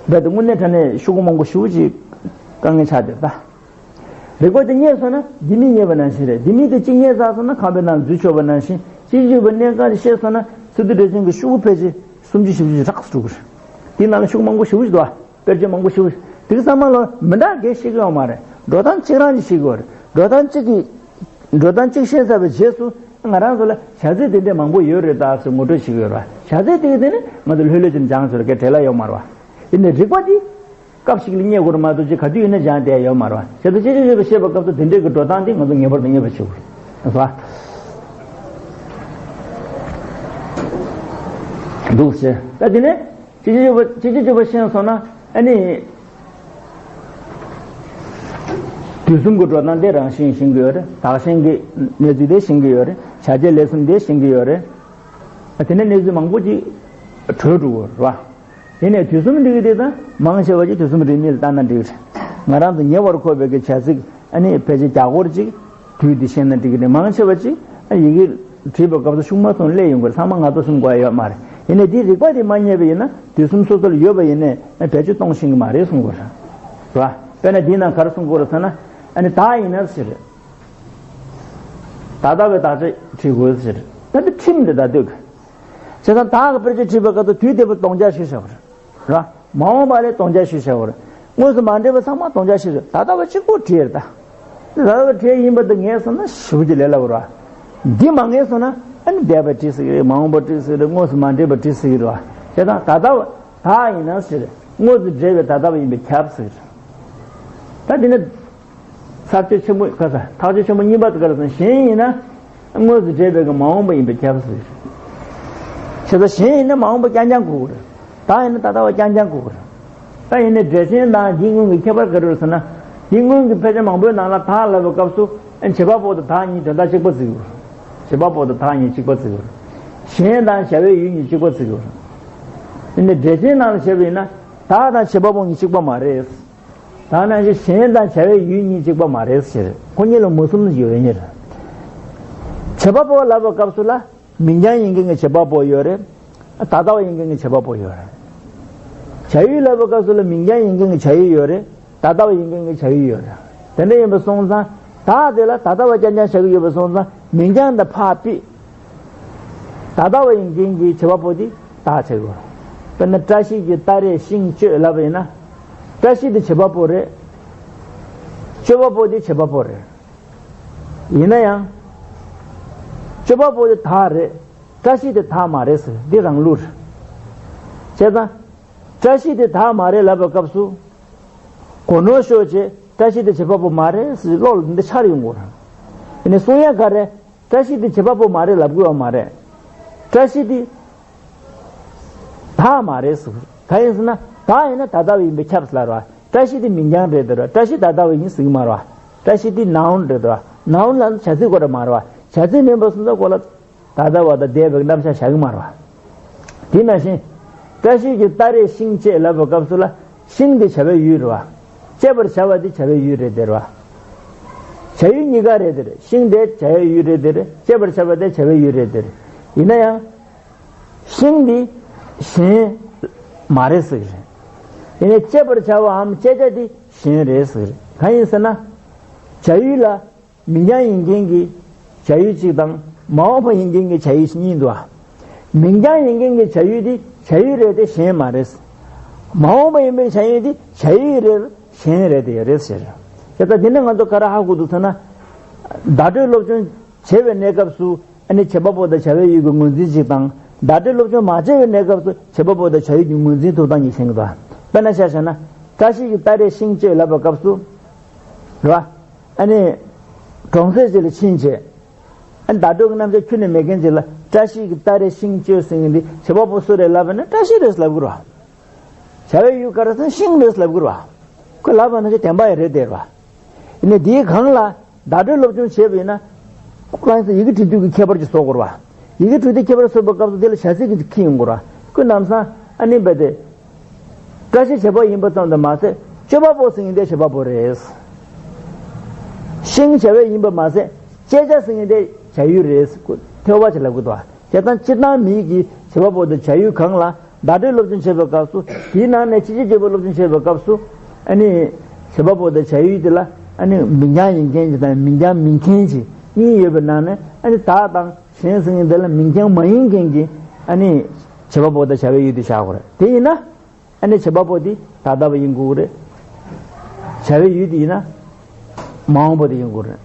རྦད་དེ་དངོས་གནས་དྲང་གནས་ཤོག་གུ་མང་པོ་ཞེ་པོ་ཅིག་དཀའ་ངལ་ཆགས་བསྡད་ད། རིག་པ་དེ་རྙེད་སོང་ན་ལྡེ་མིག་རྙེད་པ་ནང་བཞིན་རེད། ལྡེ་མིག་དེ་གཅིག་རྙེད་ཚར་སོང་ན་ཁང་པའི་ནང་འཛུལ་ཆོག་པ་ནང་བཞིན་གཅིག་ཡོད་པའི་གནས་སྐབས་ཤེས་སོང་ན་ཚུར་དུ་འགྲེལ་ཆེན་གྱི་ཤོག་གུ་ཕལ་ཆེར་སུམ་ཅུ་བཞི་བཅུ་ཞིག་རག་སུ་འགྲོ་གི་རེད། དེའི་ནང་ལ་ཤོག་གུ་མང་པོ་ཞེ་པོ་ཞིག་འདུག་ཨ། དཔེར་བརྗོད་མང་པོ་ཞེ་པོ་ཞིག་དེ་གི་ཚང་མ་ལ་མི་འདྲ་གས་ཤེས་ཀྱི་ཡོད་མ་རེད། འགྲོ་སྟངས་གཅིག་རང་གཅིག་ཤེས་ཀྱི་ཡོད་རེད། འགྲོ་སྟངས་གཅིག་གི་འགྲོ་སྟངས་གཅིག་ཤེས་ཚར་བའི་རྗེས་སུ། ང་རང་ཚོ་ལ་བྱ་ཚིག་དེ་འདྲས་མང་པོ་ཡོད་རེད་ད་ཟེར་ངོ་སྤྲོད་བྱེད་ཀྱི་ཡོད་རེད་བ། བྱ་ཚིག་དེ་གི་དེ་ནི་ང་ཚོ་ལྷོད་ལྷོད་ཀྱིས་སྦྱངས་ཚོད་ལ་གའི་བྲེལ་བ་ཡོད་མ་རེད་བ། ཡིན་ནའི་རིག་པ་དེ་སྐབས་ཤིག་ལ་རྙེད་དགོས་རེད་མ་གཏོགས་ཅིག་ག་དུས་ཡིན་ན་སྦྱངས་བསྡད་ཡོད་མ་རེད་བ། བྱས་ཙང་ཕྱི་རྒྱལ་གཅིག་པུ་བཤད་པའི་སྐབས་སུ་དེ་འདྲས་ཀྱི་འགྲོ་སྟངས་དེ་ང་ཚོ་ངེས་པར་དུ་རྙེད་པ་བྱེད་དགོས་རེད་བ། འདུག་ཟེར་ད་དེ་ནས། ཕྱི་རྒྱལ་གཅིག་པུ་ཕྱི་རྒྱལ་གཅིག་པུ་ཤེས་སོང་ན་ཨ་ནི། དུས་གསུམ་གྱི་འགྲོ་སྟངས་དེ་རང་བཞིན་ཤེས་ཀྱི་ཡོད་རེད། བདག་གཞན་གྱི་གནས་ཚུལ་དེ་ཤེས་ཀྱི་ཡོད་རེད། བྱ་བྱེད་ལས་གསུམ་དེ་ཤེས་ཀྱི་ཡོད་རེད། ཨ་དེ་ནས་གནས་ཚུལ་མང་པོ་ཅིག་གྲོལ་འགྲོ་གི་རེད་བ། དེ་ནས་དུས་གསུམ་འགྲིག་གི་དེ་དང་མང་ཆེ་བ་ཅིག་དུས་གསུམ་རིས་མེད་ལ་བལྟས་ན་འགྲིག་གི་རེད། ང་རང་ཚོ་ཉེ་བར་མཁོ་བའི་གི་བྱ་ཚིག་ཨ་ནི་ཕལ་ཆེར་བརྒྱ་སྐོར་ཅིག་དུས་འདི་ཤེས་ན་འགྲིག་གི་རེད། མང་ཆེ་བ་ཅིག་ཡི་གེ་བྲིས་པའི་སྐབས་སུ་ཤུགས་མ་སོང་སླེབས་ཡོང་གི་རེད། ཚང་མ་ང་ཚོ་གསུམ་དགོས་ཡ་ཡོད་མ་རེད། ཡིན་ནའི་འདིའི་རིག་པ་དེ་མ་རྙེད་པ་ཡིན་ན་དུས་གསུམ་སོ་སོ་ལ་ཡོད་པ་ཡིན་ནའི་བེད་སྤྱོད་གཏོང་ཤེས་ཀྱི་མ་རེད་གསུང་གི་རེད། རེད་བ། དཔེར་ན་འདིའི་ནང་ག་རེ་གསུང་གི་རེད་ཟེར་ན། ཨ་ནི་བདག་ཡིན་ན་ཟེར། ད་ལྟ་བའི་བདག་ཆ་བྲིས་དགོས་ཟེར། ད་འདི་ཁྲིམས་རེད་ད་ལྟོས་གི། བྱས་ཙང་བདག་གི་དཔེར་བརྗོད་བྲིས་པའི་སྐབས་སུ་དུས་འདས་པ་སྟོང་ཆ་ཞིག་བྱ་བར། ར། མ་འོངས་པ་ལས་སྟོང་ཆ་ཞིག་བྱ་བར། དངོས་སུ་མ་འདྲེས་པ་ཚང་མ་སྟོང་ཆ་ཞིག་བྱ། ད་ལྟ་བ་གཅིག་པོ་བྲིས་རེད་ད། ད་ལྟ་བ་བྲིས་ཡིན་པ་འདི་ངེས་སོང་ན་ཞེ་པོ་ཅིག་ལས་སླ་པོ་རེད། འདི་མ་ངེས་སོང་ན་ཨ་ནི་འདས་པ་བྲིས་སྲིད་ཀྱི་རེད། མ་འོངས་པ་བྲིས་སྲིད་ཀྱི་རེད། དངོས་སུ་མ་འདྲེས་པ་བྲིས་སྲིད་ཀྱི་རེད་བ། བྱས་ཙང་ད་ལྟ་བ་བདག་ཡིན་ན་ཟེར། དངོས་སུ་འདྲེས་པའི་ད་ལྟ་བ་ཡིན་པས་ཁྱབ་ཟེར། ད་འདི་ནི། ཚར་གཅོད་ཆེན་པོ་ག་ས་ཐག་གཅོད་ཆེན་པོ་གཉིས་པ་དེ་ག་རེ་ཟེར་ན་གཞན་ཡིན་ན། དངོས་སུ་འབྲེལ་བའི་གི་མ་འོངས་པ་ཡིན་པས་ཁྱབ་ཟེར། བྱས་ཙང་གཞན་ཡིན་ན་མ་འོངས་པ་རྐྱང་རྐྱང་གོ་གི་རེད། བདག་ཡིན་ན་ད་ལྟ་བ་རྐྱང་རྐྱང་གོ་གི་རེད། ད་ཡིན་ནའི་འགྲེལ་ཆེན་དང་འདིའི་སྔོན་གྱི་ཁྱད་པར་ག་རེ་རེད་ཟེར་ན། འདིའི་སྔོན་གྱི་ཕལ་ཆེར་མང་པོའི་ནང་ལ་བདག་ལབ་པའི་སྐབས་སུ་བྱེད་པ་པོ་དང་བདག་གཉིས་དོན་དག་གཅིག་པ་བརྩི་གི་རེད། བྱེད་པ་པོ་དང་བདག་གཉིས་གཅིག་པ་བརྩི་གི་རེད། གཞན་དང་བྱ་བའི་ཡུལ་གཉིས་གཅིག་པ་བརྩི་གི་རེད། ཡིན་ནའི་འགྲེལ་ཆེན་ནང་ལ་བྱས་པ་ཡིན་ན་བདག་དང་བྱེད་པ་པོ་གཉིས་གཅིག་པ་མ་རེད། ད་ནང་བཞིན་གཞན་དང་བྱ་བའི་ཡུལ་གཉིས་གཅིག་པ་མ་རེད་ཟེར། ཁོ་གཉིས་ལ་མུ་གསུམ་ཡོད་ཡིན་རེད། བྱེད་པ་པོ་ལབ་པའི་སྐབས་སུ་ལ་མིང་རྐྱང་ཡིན་མཁན་གྱི་བྱེད་པ་པོ་ཡོད་རེད། ད་ལྟ་བ་ཡིན་མཁན་གྱི་བྱེད་པ་པོ་ཡོད་རེད། བྱ་ཡུལ་ལབ་པའི་སྐབས་སུ་ལ་མིང་རྐྱང་ཡིན་མཁན་གྱི་བྱ་ཡུལ་ཡོད་རེད། ད་ལྟ་བ་ཡིན་མཁན་གྱི་བྱ་ཡུལ་ཡོད་རེད། དེ་འདྲ་ཡིན་པ་སོང་ཙང་བདག་དེ་ལ་ད་ལྟ་བ་རྐྱང་རྐྱང་བཞག་གི་ཡོད་པ་སོང་ཙང་མིང་རྐྱང་དང་ཕར་ཕུད། ད་ལྟ་བ་ཡིན་མཁན་གྱི་བྱེད་པ་པོ་དེ་བདག་བྱེད་དགོས། དཔེར་ན་བཀྲ་ཤིས་ཀྱི་སྟ་རེ་ཤིང་གཅོད་ལབ་པ་ཡིན་ན། བཀྲ་ཤིས་དེ་བྱེད་པ་པོ་རེད། གཅོད་པ་པོ་དེ་བྱེད་པ་པོ་རེད། ཡིན་ན་ཡང་། གཅོད་པ་པོ་དེ་བདག་རེད། བཀྲ་ཤིས་དེ་བདག་མ་རེད་ཟེར་འདི་རང་ལུགས་རེད། བྱས་ཙང་། བཀྲ་ཤིས་དེ་བདག་མ་རེད་ལབ་པའི་སྐབས་སུ། གོ་ནོར་ཤོར་བྱས། བཀྲ་ཤིས་དེ་བྱེད་པ་པོ་མ་རེད་ཟེར་བློ་ལ་འདི་འཆར་ཡོང་གི་རེད། ཡིན་ནའི་གསུང་ཡ་ག་རེ། བཀྲ་ཤིས་དེ་བྱེད་པ་པོ་མ་རེད་ལབ་དགོས་པ་མ་རེད། བཀྲ་ཤིས་དེ་བདག་མ་རེད་ཟེར། གང་ཡིན་ཟེར་ན་བདག་ཡིན་ན་ད་ལྟ་བ་ཡིན་པས་ཁྱབ་ཟེར་ལབ་རེད་བ། བཀྲ་ཤིས་དེ་མིང་རྐྱང་རེད་དེ་རེད། བཀྲ་ཤིས་ད་ལྟ་བ་ཡིན་ཟེར་གྱི་མ་རེད་བ། བཀྲ་ཤིས་དེ་ནའུན་རེད་དེ་རེད་བ། ནའུན་ལབ་ན་བྱ་ཚིག་གོ་རེད་མ་རེད་བ། བྱ་ཚིག་མིན་པ་སོང་ཙང་གོ་ལ། ད་ལྟ་བ་དང་འདས་པའི་རྣམ་གཞག་བྱ་གི་མ་རེད་བ། དེ་ནང་བཞིན། བཀྲ་ཤིས་ཀྱི་སྟ་རེས་ཤིང་བཅད་ལབ་པའི་སྐབས་སུ་ལ། ཤིང་དེ་བྱ་བའི་ཡུལ་རེད་བ། བཅད་པར་བྱ་བ་དེ་བྱ་བའི་ཡུལ་རེད་དེ་རེད་བ། བྱ་ཡུལ་གཉིས་ཀ་རེད་དེ་རེད། ཤིང་དེ་བྱ་བའི་ཡུལ་རེད་དེ་རེད། བཅད་པར་བྱ་བ་དེ་བྱ་བའི་ཡུལ་རེད་དེ་རེད། ཡིན་ན་ཡང་། ཤིང་འདི་གཞན་མ་རེད་ཟེར་གྱི་རེད། ཡིན་ནའི་བཅད་པར་བྱ་བའམ་བཅད་བྱ་འདི་གཞན་རེད་ཟེར་གྱི་རེད། གང་ཡིན་ཟེར་ན། བྱ་ཡུལ་ལ་མིང་རྐྱང་ཡིན་མཁན་གྱི་བྱ་ཡུལ་གཅིག་དང་མ་འོངས་པ་ཡིན་མཁན་གྱི་བྱ་ཡུལ་གཉིས་འདུག་ཨ། མིང་རྐྱང་ཡིན་མཁན་གྱི་བྱ་ཡུལ་འདི་བྱ་ཡུལ་རེད་དེ་གཞན་མ་རེད། མ་འོངས་པ་ཡིན་པའི་བྱ་ཡུལ་འདི་བྱ་ཡུལ་རེད་གཞན་རེད་དེ་ཡོད་རེད་ཟེར། དེ་ལྟར་འདི་ནས་ང་ཚོ་ག་རེ་ཧ་གོ་འདུག་ཟེར་ན། བརྡ་སྤྲོད་སློབ་སྦྱོང་བྱེད་པའི་གནས་སྐབས་སུ། ཨ་ནི་བྱེད་པ་པོ་དང་བྱ་བའི་ཡུལ་གྱི་ངོས་འཛིན་ཅིག་དང་། བརྡ་སྤྲོད་སློབ་སྦྱོང་མ་བྱས་པའི་གནས་སྐབས་སུ་བྱེད་པ་པོ་དང་བྱ་ཡུལ་གྱི་ངོས་འཛིན་ཐོབ་སྟངས་ཀྱི་ཤེས་ཀྱི་འདུག་དཔེར་ན་ཆ་བཞག་ན། བཀྲ་ཤིས་ཀྱི་སྟ་རེས་ཤིང་བཅད་ལབ་པའི་སྐབས་སུ། རེད་བ། ཨ་ནི། གྲོང་གསེབ་ཅིག་ལ་ཕྱིན་བྱས། ཨ་ནི་བརྡ་སྤྲོད་ཀྱི་རྣམ་གཞག་ཁྱོན་ནས་མེད་མཁན་ཅིག་ལ་བཀྲ་ཤིས་ཀྱི་སྟ་རེས་ཤིང་བཅད་ཟེར་མཁན་འདི་བྱེད་པ་པོ་སུ་རེད་ལབ་པ་ན་བཀྲ་ཤིས་རེད་ལབ་དགོས་རེད་བ། བྱ་བའི་ཡུལ་ག་རེ་ཟེར་ན་ཤིང་རེད་ལབ་དགོས་རེད་བ། ཁོས་ལབ་པ་ན་ཁོས་བདེན་པ་ཡང་རེད་བསྡད་རེད་བ། ཡིན་ནའི་དེའི་སྒང་ལ། བརྡ་སྤྲོད་སློབ་སྦྱོང་བྱས་པ་ཡིན་ན། ཁོ་ལ་ཡིན་ས་ཡི་གེ་འབྲི་དུས་ཀྱི་ཁྱད་པར་གྱི་བཟོ་དགོས་རེད་བ། ཡི་གེ་འབྲི་དུས་ཁྱད་པར་བཟོས་པའི་སྐབས་སུ་དེ་ལ་བྱ་ཚིག་གི་ཁྱི་ཡོང་དགོས་རེད་བ། ཁོས་ལམ་སང་ཨ་ནི་རྦད་དེ། བཀྲ་ཤིས་བྱེད་པ་ཡིན་པ་ཙམ་དུ་མ་ཟད་སྤྱོད་པ་པོ་ཟེར་མཁན་དེ་བྱེད་པ་པོ་རེད། ཤིང་བྱ་བའི་ཡིན་པ་མ་ཟད་བཅད་བྱ་ཟེར་མཁན་དེ་བྱ་ཡུལ་རེད། ཐོས་པ་བྱེད་ལབ་དགོས་འདུག་བ། བྱས་ཙང་སྤྱིར་བཏང་མིའི་གི་བྱེད་པ་པོ་དང་བྱ་ཡུལ་གང་ལ། བརྡ་སྤྲོད་སློབ་སྦྱོང་བྱེད་པའི་སྐབས་སུ། དེའི་ནང་ནས་སྤྱི་སྤྱོད་བརྗོད་པ་སློབ་སྦྱོང་བྱེད་པའི་སྐབས་སུ། ཨ་ནི། བྱེད་པ་པོ་དང་བྱ་ཡུལ་དེ་ལ། ཨ་ནི་མིང་རྐྱང་ཡིན་མཁན་གྱི་དང་མིང་རྐྱང་མིན་མཁན་གྱི་གཉིས་ཡོད་པའི་ནང་ནས། ཨ་ནི་བདག་དང་གཞན་ཟེར་མཁན་དེ་ལ་མིང་རྐྱང་མ་ཡིན་མཁན་གྱི། ཨ་ནི། བྱེད་པ་པོ་དང་བྱ་བའི་ཡུལ་དེ་བཞག་དགོས་རེད། དེ་ཡིན་ན། ཨ་ནི་བྱེད་པ་པོ་དེ་ད་ལྟ་བ་ཡིན་དགོས་རེད། བྱ་བའི་ཡུལ་དེ་ཡིན་ན། མ་འོངས་པ་དེ་ཡིན་དགོས་རེད།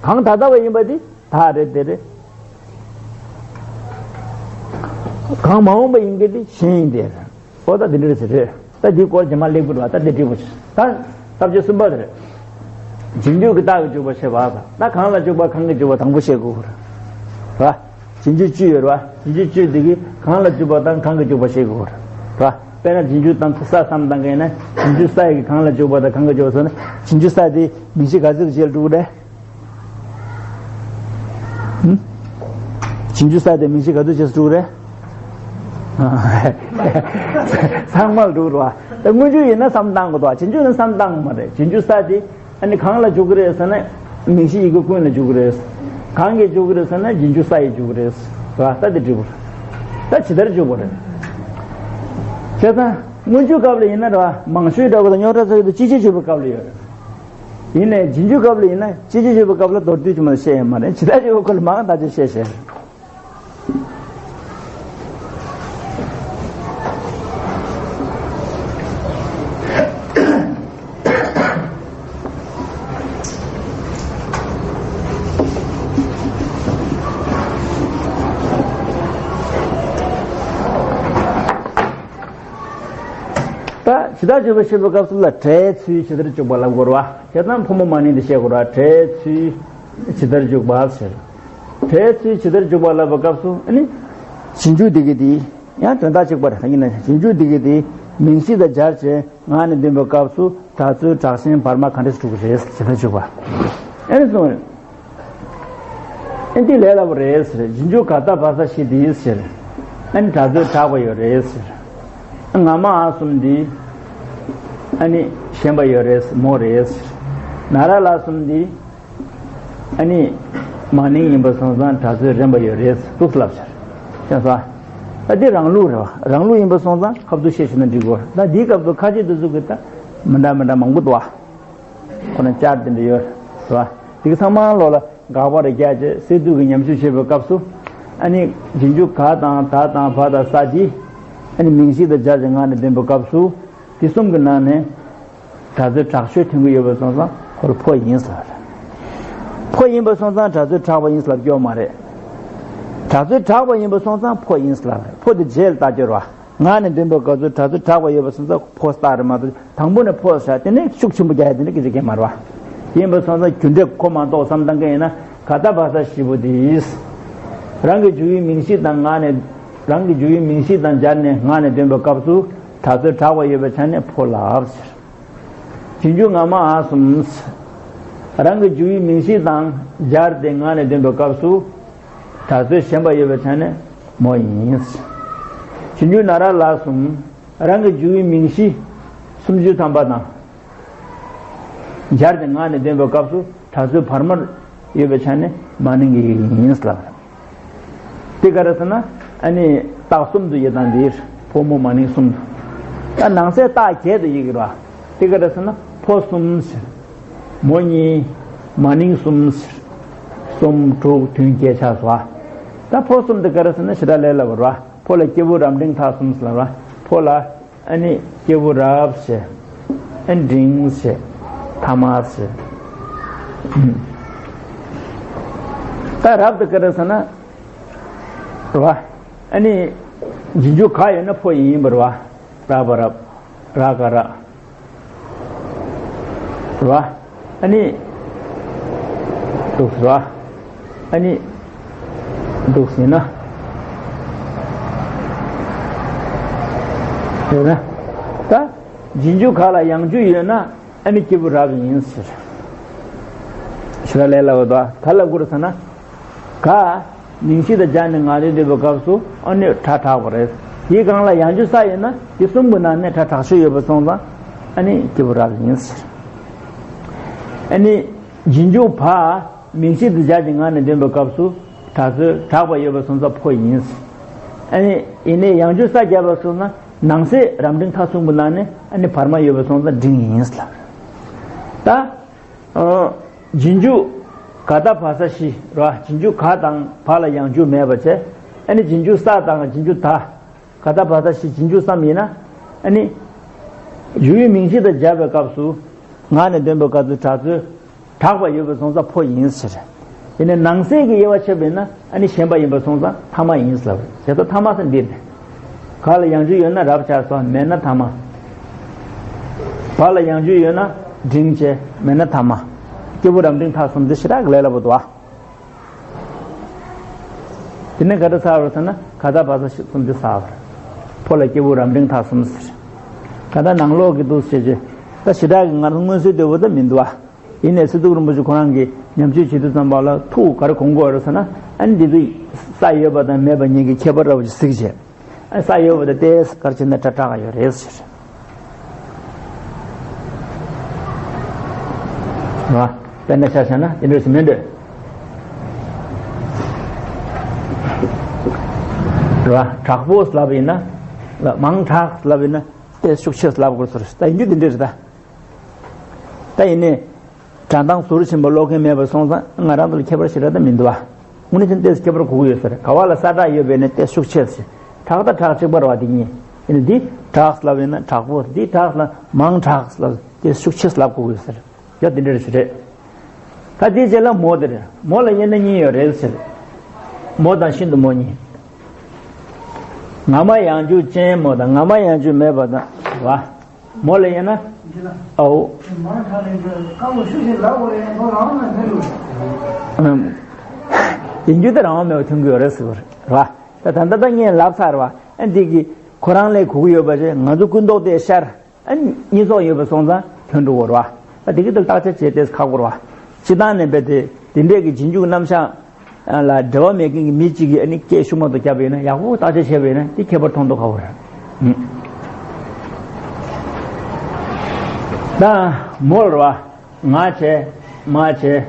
གང་ད་ལྟ་བ་ཡིན་པ་དེ་བདག་རེད་དེ་རེད། གང་མ་འོངས་པ་ཡིན་མཁན་དེ་གཞན་ཡིན་དེ་རེད། ཨོ་ད་དེ་འདྲ་རེད་ཟེར་རེད། ད་འདི་སྐོར་རྗེས་མ་ལེགས་པོ་རེད་བ། ད་འདི་འགྲིག་པོ་ཞིག་ད་ལྟ་བྱེད་གསུམ་པ་དེ་རེད། རྗེས་འཇུག་གི་རྟགས་ཀྱི་འཇུག་པ་བཤད་པ། ད་གང་ལ་འཇུག་པ་གང་གི་འཇུག་པ་དང་པོ་བཤད་དགོས་རེད་བ། རྗེས་འཇུག་བཅུ་ཡོད་རེད་བ། རྗེས་འཇུག་བཅུ་དེ་གིས་གང་ལ་འཇུག་པ་དང་གང་གི་འཇུག་པ་བཤད་དགོས་རེད་བ། དཔེར་ན་རྗེས་འཇུག་དང་ས་བསམ་བཏང་མཁན་ན། རྗེས་འཇུག་ས་ཡི་གི་གང་ལ་འཇུག་པ་དང་གང་གི་འཇུག་པ་ཟེར་ན། རྗེས་འཇུག་ས་དེ་མིང་གཞི་ག་ཚོད་ཀྱི་རྗེས་ལ་འགྲོ་གི་རེད། ཧུམ། རྗེས་འཇུག་ས་དེ་མིང་གཞི་ག་ཚོད་རྗེས་སུ་འགྲོ་གི་རེད། ཚང་མ་ལ་འགྲོ་གི་རེད་བ། ད་སྔོན་འཇུག་ཡིན་ན་བསམ་བཏང་དགོས་འདུག་རྗེས་འཇུག་ཡིན་ན་བསམ་བཏང་དགོས་མ་རེད། རྗེས་འཇུག་ས་དེ། ཨ་ནི་གང་ལ་འཇུག་གི་རེད་ཟེར་ན། མིང་གཞི་ཡི་གེ་ཀུན་ལ་འཇུག་གི་རེད། གང་གིས་འཇུག་གི་རེད་ཟེར་ན། རྗེས་འཇུག་ས་ཡིས་འཇུག་གི་རེད། རེད་བ། ད་དེ་འགྲིག་པོ་རེད། ད་ཇི་ལྟར་འཇུག་པ་རེད། བྱས་ཙང་སྔོན་འཇུག་སྐབས་ལ་ཡིན་ན་རེད་བ། མང་ཤོས་འདྲ་བོ་དང་རྙོག་དྲ་ཚ་ཡོད་དུ་ཅི་ཅི་འཇུག་པའི་སྐབས་ལ་ཡོད་རེད། ཡིན་ནའི་རྗེས་འཇུག་སྐབས་ལ་ཡིན་ན་ཅི་ཅི་འཇུག་པའི་སྐབས་ལ་མདོར་བསྡུས་ཀྱི་མ་བཤད་ཡོད་མ་རེད། ཇི་ལྟར་འཇུག་པའི་སྐོར་ལ་མང་དག་ཅིག་བཤད་བཤད་རེད། ད་ཇི་ལྟར་འཇུག་པ་ཞེས་པའི་སྐབས་སུ་ལ་སྒྲའི་ཚུལ་ཇི་ལྟར་འཇུག་པ་ལབ་དགོས་རེད་བ། དེ་དང་ཕོ་མོ་མ་ནིང་དུ་བཤད་དགོས་རེད་བ། སྒྲའི་ཚུལ་ཇི་ལྟར་འཇུག་པ་ཟེར། སྒྲའི་ཚུལ་ཇི་ལྟར་འཇུག་པ་ལབ་པའི་སྐབས་སུ་ཨ་ནི། རྗེས་འཇུག་འདི་གི་དེ་ཡང་དོན་དག་གཅིག་པ་རེད། ཡིན་ན་རྗེས་འཇུག་འདི་གི་དེ་མིང་གཞི་དང་སྦྱར་བྱས་ངག་ནས་འདོན་པའི་སྐབས་སུ་སྒྲ་ཚུལ་དྲག་ཞན་བར་མ་ག་འདྲས་སུ་འགྲོ་གི་རེད། ཇི་ལྟར་འཇུག་པ། ཨ་ནི་གསུངས། ཨ་ནི་འདི་ལས་སླ་པོ་རེད་ཟེར། རྗེས་འཇུག་ག་ད་བ་ས་ཞི་དེའི་ཟེར། ཨ་ནི་སྒྲ་ཚུལ་དྲག་པ་ཡོད་རེད་ཟེར། ང་མ་འ་གསུམ་འདི། ཨ་ནི་ཞན་པ་ཡོད་རེད་མོ་རེད་ཟེར། ན་ར་ལ་གསུམ་འདི། ཨ་ནི། མ་ནིང་ཡིན་པ་སོང་ཙང་སྒྲ་ཚུལ་རན་པ་ཡོད་རེད་འདུག་ལབ་ཟེར། ཤེས་སོང་། ད་འདི་རང་ལུགས་རེད་བ། རང་ལུགས་ཡིན་པ་སོང་ཙང་ཁ་བསྡུ་བཤད་ཤེས་ན་འགྲིག་གོ། ད་འདིའི་སྐབས་སུ་ཁ་ཆེ་འདི་ཚོ་གི་ད། མི་འདྲ་མི་འདྲ་མང་པོ་འདུག་བ། ཁོ་ན་བཅར་དེ་འདྲ་ཡོད་རེད་བ། དེ་གི་ཚང་མ་ལོག་ལ་དགག་པ་རེ་རྒྱག་བྱས་སེལ་བསྡུ་གི་ཉམས་ཞིབ་བྱེད་པའི་སྐབས་སུ། ཨ་ནི་རྗེས་འཇུག་ག་དང་ད་དང་བ་དང་ས་འདི། ཨ་ནི་མིང་གཞི་དང་སྦྱར་ཏེ་ངག་ནས་འདོན་པའི་སྐབས་སུ། དེ་གསུམ་གྱི་ནང་ནས། སྒྲ་ཚུལ་དྲག་ཤོས་ཐོན་གྱི་ཡོད་པ་སོང་ཙང་ཁོ་ལ་ཕོ་ཡིན་ཟེར་བ་རེད། ཕོ་ཡིན་པ་སོང་ཙང་སྒྲ་ཚུལ་དྲག་པ་ཡིན་ཟེར་ལབ་རྒྱུ་མ་རེད། སྒྲ་ཚུལ་དྲག་པ་ཡིན་པ་སོང་ཙང་ཕོ་ཡིན་ཟེར་ལབ་རེད། ཕོ་དེ་རྗེས་ལ་བཏགས་རྒྱུ་རེད་བ། ངག་ནས་འདོན་པའི་སྐབས་སུ་དྲག་ཚུལ་དྲག་པ་ཡོད་པ་སོང་ཙང་ཕོ་སྟག་རེད་མ་གཏོགས། དང་པོ་ནས་ཕོ་ཟེར་དེ་ནས་ཤུགས་ཆེན་པོ་རྒྱག་ཡ་དེ་འདྲ་གི་རིགས་མ་རེད་བ། ཡིན་པ་སོང་ཙང་རྒྱུ་འབྲས་ཁོ་མ་གཏོགས་བསམ་བཏང་མཁན་ཡིན་ན། ག་ད་བ་ས་བཞི་པོ་དེས། རང་གི་རྒྱུ་ཡི་མིང་གཞི་དང་ངག་ནས། རང་གི་རྒྱུ་ཡི་མིང་གཞི་དང་སྦྱར་ནས་ངག་ནས་འདོན་པའི་སྐབས་སུ་དྲག་ཚུལ་དྲག་པ་ཡོད་པའི་ཆ་ནས་ཕོ་ལབ་ཟེར། རྗེས་འཇུག་ང་མ་འ་གསུམ་ཟེར། རང་གི་རྒྱུ་ཡི་མིང་གཞི་དང་སྦྱར་ཏེ་ངག་ནས་འདོན་པའི་སྐབས་སུ་དྲག་ཚུལ་ཞན་པ་ཡོད་པའི་ཆ་ནས་མོ་ཡིན་ཟེར། རྗེས་འཇུག་ན་ར་ལ་གསུམ། རང་གི་རྒྱུ་ཡི་མིང་གཞི་སུམ་ཅུ་ཐམ་པ་དང་སྦྱར་ཏེ་ངག་ནས་འདོན་པའི་སྐབས་སུ་དྲག་ཚུལ་བར་མར་ཡོད་པའི་ཆ་ནས་མ་ནིང་གི་ཡིན་ལབ། དེ་ག་རེ་ཟེར་ན། ཨ་ནི་རྟགས་གསུམ་དུ་དབྱེ་སྟངས་འདིར་ཕོ་མོ་མ་ནིང་གསུམ་དུ། ད་ནང་གསེས་རྟགས་བརྒྱད་དུ་དབྱེ་གི་རེད་བ། དེ་ག་རེ་ཟེར་ན་ཕོ་གསུམ་ཟེར། མོ་གཉིས། མ་ནིང་གསུམ་ཟེར། གསུམ་དྲུག་བདུན་བརྒྱད་ཆགས་སོ། ད་ཕོ་གསུམ་དེ་ག་རེ་ཟེར་ན་ཞེ་དྲག་ལས་སླ་བོ་རེད་བ། ཕོ་ལ་སྐྱེས་བུ་རབ་འབྲིང་ཐ་གསུམ་ཟེར་ལབ་རེད་བ། ཕོ་ལ་ཨ་ནི་སྐྱེས་བུ་རབ་ཟེར། ཨ་འབྲིང་ཟེར། ཐ་མ་ཟེར། ད་རབ་དེ་ག་རེ་ཟེར་ན། རེད་བ། ཨ་ནི་རྗེས་འཇུག་ག་ཡོད་ན་ཕོ་ཡིན་པ་རེད་བ། ར་བ་རབ། ར་ག་ར། རེད་བ། ཨ་ནི། འདུག་ཟེར་བ། ཨ་ནི། འདུག་ཟེར་ན། ཡོད་ན། ད། རྗེས་འཇུག་ག་ལ་ཡང་འཇུག་ཡོད་ན་ཨ་ནི་སྐྱེས་བུ་རབ་ཡིན་ཟེར། ཞེ་དྲག་ལས་སླ་བོ་དོ། ག་ལ་དགོས་རེད་ཟེར་ན། ག་མིང་གཞི་དང་སྦྱར་ནས་ངག་ནས་འདོན་པའི་སྐབས་སུ་ཨ་ནི་སྒྲ་དྲག་པ་རེད། དེའི་སྒང་ལ་ཡང་འཇུག་ས་ཡོད་ན་དེ་གསུམ་གྱི་ནང་ནས་སྒྲ་དྲག་ཤོས་ཡོད་པ་སོང་ཙང་ཨ་ནི་སྐྱེས་བུ་རབ་ཡིན་ཟེར། ཨ་ནི་རྗེས་འཇུག་བ་མིང་གཞི་དང་སྦྱར་ཏེ་ངག་ནས་འདོན་པའི་སྐབས་སུ་དྲག་ཚུལ་དྲག་པ་ཡོད་པ་སོང་ཙང་ཕོ་ཡིན་ཟེར། ཨ་ནི་ཡིན་ནའི་ཡང་འཇུག་ས་བརྒྱབ་པ་སོང་ན་ནང་གསེས་རབ་འབྲིང་ཐ་གསུམ་གྱི་ནང་ནས་ཨ་ནི་བར་མ་ཡོད་པ་སོང་ཙང་འབྲིང་ཡིན་ཟེར་ལབ། ད། ཨ། རྗེས་འཇུག་ག་ད་བ་ས་བཞི་རེད་བ། རྗེས་འཇུག་ག་དང་བ་ལ་ཡང་འཇུག་མེད་པ་བྱས། ཨ་ནི་རྗེས་འཇུག་ས་དང་རྗེས་འཇུག་ད། ག་ད་བ་ས་བཞི་རྗེས་འཇུག་གསུམ་ཡིན་ན། ཨ་ནི། རྒྱུ་ཡི་མིང་གཞི་དང་སྦྱར་བའི་སྐབས་སུ། ངག་ནས་འདོན་པའི་སྐབས་སུ་དྲག་ཚུལ། དྲག་པ་ཡོད་པ་སོང་ཙང་ཕོ་ཡིན་ཟེར། ཡིན་ནའི་ནང་གསེས་ཀྱི་དབྱེ་བ་ཕྱེ་བ་ཡིན་ན་ཨ་ནི་ཞན་པ་ཡིན་པ་སོང་ཙང་ཐ་མ་ཡིན་ཟེར་ལབ་རེད། བྱས་ཙང་ཐ་མ་ཟེར་འདི་རེད། ག་ལ་ཡང་འཇུག་ཡོད་ན་རབ་ཆགས་སོ། མེད་ན་ཐ་མ། བ་ལ་ཡང་འཇུག་ཡོད་ན་འབྲིང་བྱས། མེད་ན་ཐ་མ། སྐྱེས་བུ་རབ་འབྲིང་ཐ་གསུམ་འདི་ཞེ་དྲག་གི་ལས་སླ་པོ་འདུག་ཨ། དེ་ནས་ག་འདྲ་ཚར་བ་ཟེར་ན་ག་ད་བ་ས་བཞི་གསུམ་འདི་ཚར་བ་རེད། ཕོ་ལ་སྐྱེས་བུ་རབ་འབྲིང་ཐ་གསུམ་ཟེར། ག་ད་ནང་ལོགས་ཀྱི་འདུག་ཟེར་བྱས། ད་ཞེ་དྲག་གི་ང་རང་མངོན་གསལ་དོད་པོ་ད་མི་འདུག་ཨ། ཡིན་ནའི་སི་ཏུ་རིན་པོ་ཆེ་ཁོ་རང་གིས་ཉམས་བཅོས་བྱེད་དུས་ཙམ་པ་ལ་ཐུགས་ག་རེ་དགོངས་དགོས་རེད་ཟེར་ན། ཨ་ནི་འདི་ཚོ་ས་ཡོད་པ་དང་མེད་པ་གཉིས་ཀྱི་ཁྱད་པར་འདྲ་བོ་ཞིག་གཟིགས་བྱས། ཨ་ས་ཡོད་པ་དང་ཏོག་ཙམ་ག་རེ་བྱས་ན་སྒྲ་དྲག་ཡོད་རེད་ཟེར། རེད་བ། དཔེར་ན་ཆ་བཞག་ན་དེ་འདྲ་ཞིག་མིན་འགྲོ། རེད་བ། དྲག་པོ་ལབ་ཡིན་ན། ལ་མང་དྲགས་ལབ་ཡིན་ན་ཏོག་ཙམ་ཤུགས་ཆེ་ལབ་དགོས་ཟེར། ད་ཡིན་རྒྱུ་དེ་འདྲ་རེད་ད། ད་ཡིན་ནའི། སྒྲ་གདངས་ཟུར་ཕྱིན་པ་ཀློག་མཁན་མེད་པ་སོང་ཙང་ང་རང་ཚོ་ལ་ཁྱད་པར་ཞེ་དྲག་ད་མི་འདུག་བ། དངོས་གནས་དྲང་གནས་ཁྱད་པར་དགོས་ཀྱི་ཡོད་ས་རེད། ག་བ་ལ་ས་དྲག་ཡོད་པས་ན་ཏོག་ཙམ་ཤུགས་ཆེ་ཟེར། དྲག་དང་དྲག་གཅིག་པ་རེད་བ་དེ་གཉིས། ཡིན་ན་འདི་དྲགས་ལབ་ཡིན་ན་དྲག་པོ། འདི་དྲགས་ལ་མང་དྲགས་ལབ་ཏོག་ཙམ་ཤུགས་ཆེ་ལབ་དགོས་ཀྱི་ཡོད་ས་རེད། ཡ་དེ་འདྲ་རེད་ཞེ་རེད། ད་དེའི་རྗེས་ལ་མོ་དེ་རེད། མོ་ལ་དབྱེ་ན་གཉིས་ཡོད་རེད་ཟེར། མོ་དང་ཤིན་ཏུ་མོ་གཉིས། ང་མ་ཡང་འཇུག་ཅན་མོ་དང་ང་མ་ཡང་འཇུག་མེད་པ་དང་བ། མོ་ལ་དབྱེ་ན། འདི་ལ། ཨའོ། མང་དྲགས་ལས་འདི་རྐང་ལ་ཤུགས་ཤིག་ལབ་དགོས་རེད། མོ་རང་ལ་མེད་འགྲོ། ཨམ། ཡིན་རྒྱུ་དེ་རང་དབང་མེད་པ་ཐོན་གྱི་ཡོད་རེད་ཟེར་བ་རེད་བ། ད་ད་ལྟ་ད་ངས་ལབ་ཚར་བ། ཨ་འདི་གི་ཁོ་རང་ལས་གོ་གི་ཡོད་པ་རེད། ང་ཚོ་ཀུན་རྟོག་དེ་ཤར། ཨ་གཉིས་ཚོགས་ཡོད་པ་སོང་ཙང་ཐོན་འགྲོ་གི་རེད་བ། ད་འདི་གི་དེ་བརྟག་དཔྱད་བྱས་ཏེ་ཁག་པོ་རེད་བ། སྤྱི་བཏང་ནས་རྦད་དེ་འདི་འདྲས་ཀྱི་རྗེས་འཇུག་རྣམ་གཞག་ལ་འབྲེལ་བ་མེད་མཁན་གྱི་མི་གཅིག་གིས་ཨ་ནི་སྐད་ཤུགས་མ་གཏོགས་བརྒྱབ་པ་ཡིན་ན་ཡག་པོ་བརྟག་དཔྱད་བྱས་པ་ཡིན་ན་དེ་ཁྱད་པར་མཐོང་མདོག་ཁ་པོ་རེད། ད་མོ་ལ་རེད་བ། ང་བྱས། མ་བྱས། རེད་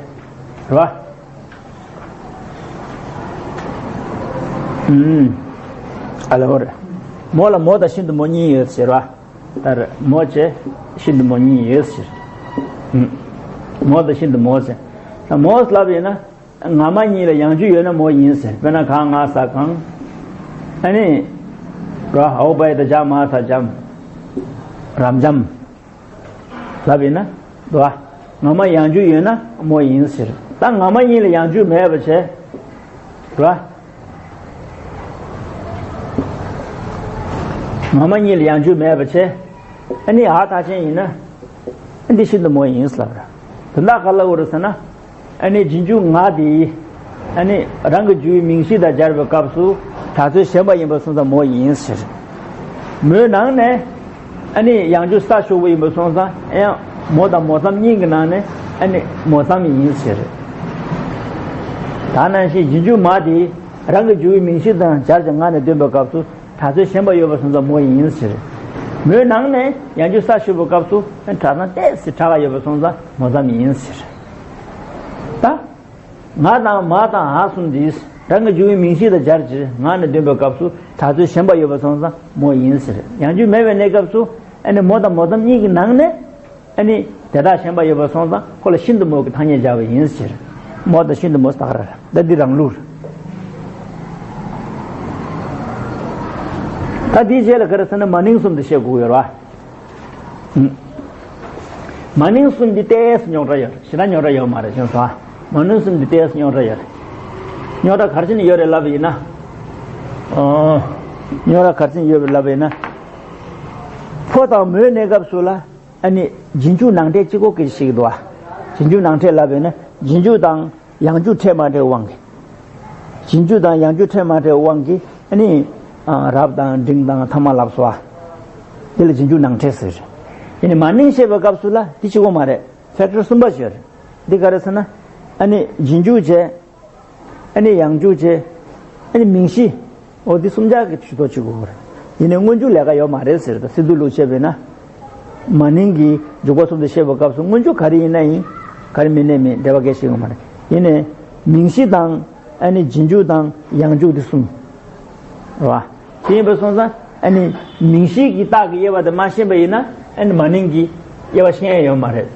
བ། ཨ་ལ་འོ་རེད། མོ་ལ་མོ་དང་ཤིན་ཏུ་མོ་གཉིས་ཡོད་ཟེར་བ། ད་རེད། མོ་བྱས། ཤིན་ཏུ་མོ་གཉིས་ཡོད་ཟེར། མོ་དང་ཤིན་ཏུ་མོ་ཟེར། ད་མོ་ལབ་ཡིན་ན། ང་མ་གཉིས་ལ་ཡང་འཇུག་ཡོད་ན་མོ་ཡིན་ཟེར། དཔེར་ན་ག་ང་ས་གང་། ཨ་ནི། ར་འོ་བའི་ད་འཇམ་མ་ས་འཇམ། རབ་འཇམ། ལབ་ཡིན་ན། ར། ང་མ་ཡང་འཇུག་ཡོད་ན་མོ་ཡིན་ཟེར། ད་ང་མ་གཉིས་ལ་ཡང་འཇུག་མེད་པ་བྱས། ར། ངག་དབང་གཉིས་ལ་ཡང་འཇུག་མེད་པ་བྱས། ཨ་ནི་ཨ་མཐའ་ཅན་ཡིན་ན། ཨ་འདི་ཤིན་ཏུ་མོ་ཡིན་ལབ་ར། དོན་དག་ག་ལ་འོ་རེད་ཟེར་ན། ཨ་ནི་རྗེས་འཇུག་ངག་དེ། ཨ་ནི་རང་གི་འཇུག་པའི་མིང་གཞི་དང་སྦྱར་བའི་སྐབས་སུ་གྲགས་ཚོད་གཞན་པ་ཡིན་པ་སོང་ཙང་མོ་ཡིན་ཟེར། མོའི་ནང་ནས། ཨ་ནི་ཡང་འཇུག་ས་ཞུགས་པ་ཡིན་པ་སོང་ཙང་ཡང་མོ་དང་མོ་ཙམ་གཉིས་ཀྱི་ནང་ནས་ཨ་ནི་མོ་ཙམ་ཡིན་ཟེར། ད་ནང་བཞིན་རྗེས་འཇུག་མ་དེ་རང་གི་འཇུག་པའི་མིང་གཞི་དང་སྦྱར་ཅིང་ངག་ནས་འདོན་པའི་སྐབས་སུ། གྲགས་ཚོད་གཞན་པ་ཡོད་པ་སོང་ཙང་མོ་ཡིན་ཟེར། མོའི་ནང་ནས་ཡང་འཇུག་ས་ཞུགས་པའི་སྐབས་སུ་གྲགས་སྟངས་ཏོག་ཙམ་དྲག་ག་ཡོད་པ་སོང་ཙང་མོ་ཙམ་ཡིན་ཟེར། ད། ངག་དང་མ་དང་འ་གསུམ་འདི་རང་གི་འཇུག་པའི་མིང་གཞི་དང་སྦྱར་ཕྱིར་ངག་ནས་འདོན་པའི་སྐབས་སུ་གྲགས་ཚོད་གཞན་པ་ཡོད་པ་སོང་ཙང་མོ་ཡིན་ཟེར། ཡང་འཇུག་མེད་པའི་གནས་སྐབས་སུ་ཨ་ནི་མོ་དང་མོ་ཙམ་གཉིས་ཀྱི་ནང་ནས། ཨ་ནི་དེ་དག་གཞན་པ་ཡོད་པ་སོང་ཙང་ཁོ་ལ་ཤིན་ཏུ་མོ་གི་ཐ་སྙད་སྦྱར་བ་ཡིན་ཟེར། མོ་དང་ཤིན་ཏུ་མོ་སྟག་ར་ད་འདི་རང་ལུགས་རེད། ད་འདིའི་རྗེས་ལ་ག་རེ་ཟེར་ན་མ་ནིང་གསུམ་དེ་བཤད་དགོས་ཡོད་རེད་བ། མ་ནིང་གསུམ་འདི་ཏོག་ཙམ་རྙོག་དྲ་ཡོད་རེད། ཞེ་དྲག་རྙོག་དྲ་ཡོད་མ་རེད་ཅུང་ཟད། མ་ནིང་གསུམ་འདི་ཏོག་ཙམ་རྙོག་དྲ་ཡོད་རེད། རྙོག་དྲ་ག་རེ་བྱས་ནས་ཡོད་རེད་ལབ་པ་ཡིན་ན། ཨོ། རྙོག་དྲ་ག་རེ་བྱས་ནས་ཡོད་རེད་ལབ་པ་ཡིན་ན། ཕོ་དང་མོའི་གནས་སྐབས་སུ་ལ། ཨ་ནི་རྗེས་འཇུག་ནང་འདྲེན་གཅིག་པོ་གི་ཞིག་འདུག་ཨ། རྗེས་འཇུག་ནང་འདྲེན་ལབ་པས་ན་རྗེས་འཇུག་དང་ཡང་འཇུག་ཕྲད་མ་འདྲེས་དབང་གིས། རྗེས་འཇུག་དང་ཡང་འཇུག་ཕྲད་མ་འདྲེས་དབང་གིས་ཨ་ནི། ཨ། རབ་དང་འབྲིང་དང་ཐ་མ་ལབ་སོ་ཨ། དེ་ལ་རྗེས་འཇུག་ནང་འདྲེན་ཟེར། ཨ་ནི་མ་ནིང་བཤད་པའི་སྐབས་སུ་ལ་དེ་གཅིག་པོ་མ་རེད། ཕེག་ཊར་གསུམ་པ་ཞིག་ཡོད་རེད། འདི་ག་རེ་ཟེར་ན། ཨ་ནི་རྗེས་འཇུག་བྱས། ཨ་ནི་ཡང་འཇུག་བྱས། ཨ་ནི་མིང་གཞི། འོ་འདི་གསུམ་ཆར་གྱི་ཇུས་གཏོགས་བྱེད་དགོས་རེད། ཡིན་ནའི་སྔོན་འཇུག་ལས་ཀ་ཡོད་མ་རེད་ཟེར། ད་སི་ཏུ་ལུགས་བྱས་པས་ན། མ་ནིང་གི་འཇུག་པ་གསུམ་དུ་བཤད་པའི་སྐབས་སུ་སྔོན་འཇུག་ག་རེ་ཡིན་ན་ཡིན། ག་རེ་མིན་ནའི་མིན་འབྲེལ་བ་གལ་ཆེ་ཡོད་མ་རེད། ཡིན་ནའི་མིང་གཞི་དང་ཨ་ནི་རྗེས་འཇུག་དང་ཡང་འཇུག་འདི་གསུམ། རེད་བ། དེ་ཡིན་པ་སོང་ཙང་ཨ་ནི་མིང་གཞི་གི་རྟགས་ཀྱི་དབྱེ་བ་དེ་མ་ཤེས་པ་ཡིན་ན་ཨ་ནི་མ་ནིང་གི་དབྱེ་བ་ཤེས་ཡ་ཡོད་མ་རེད།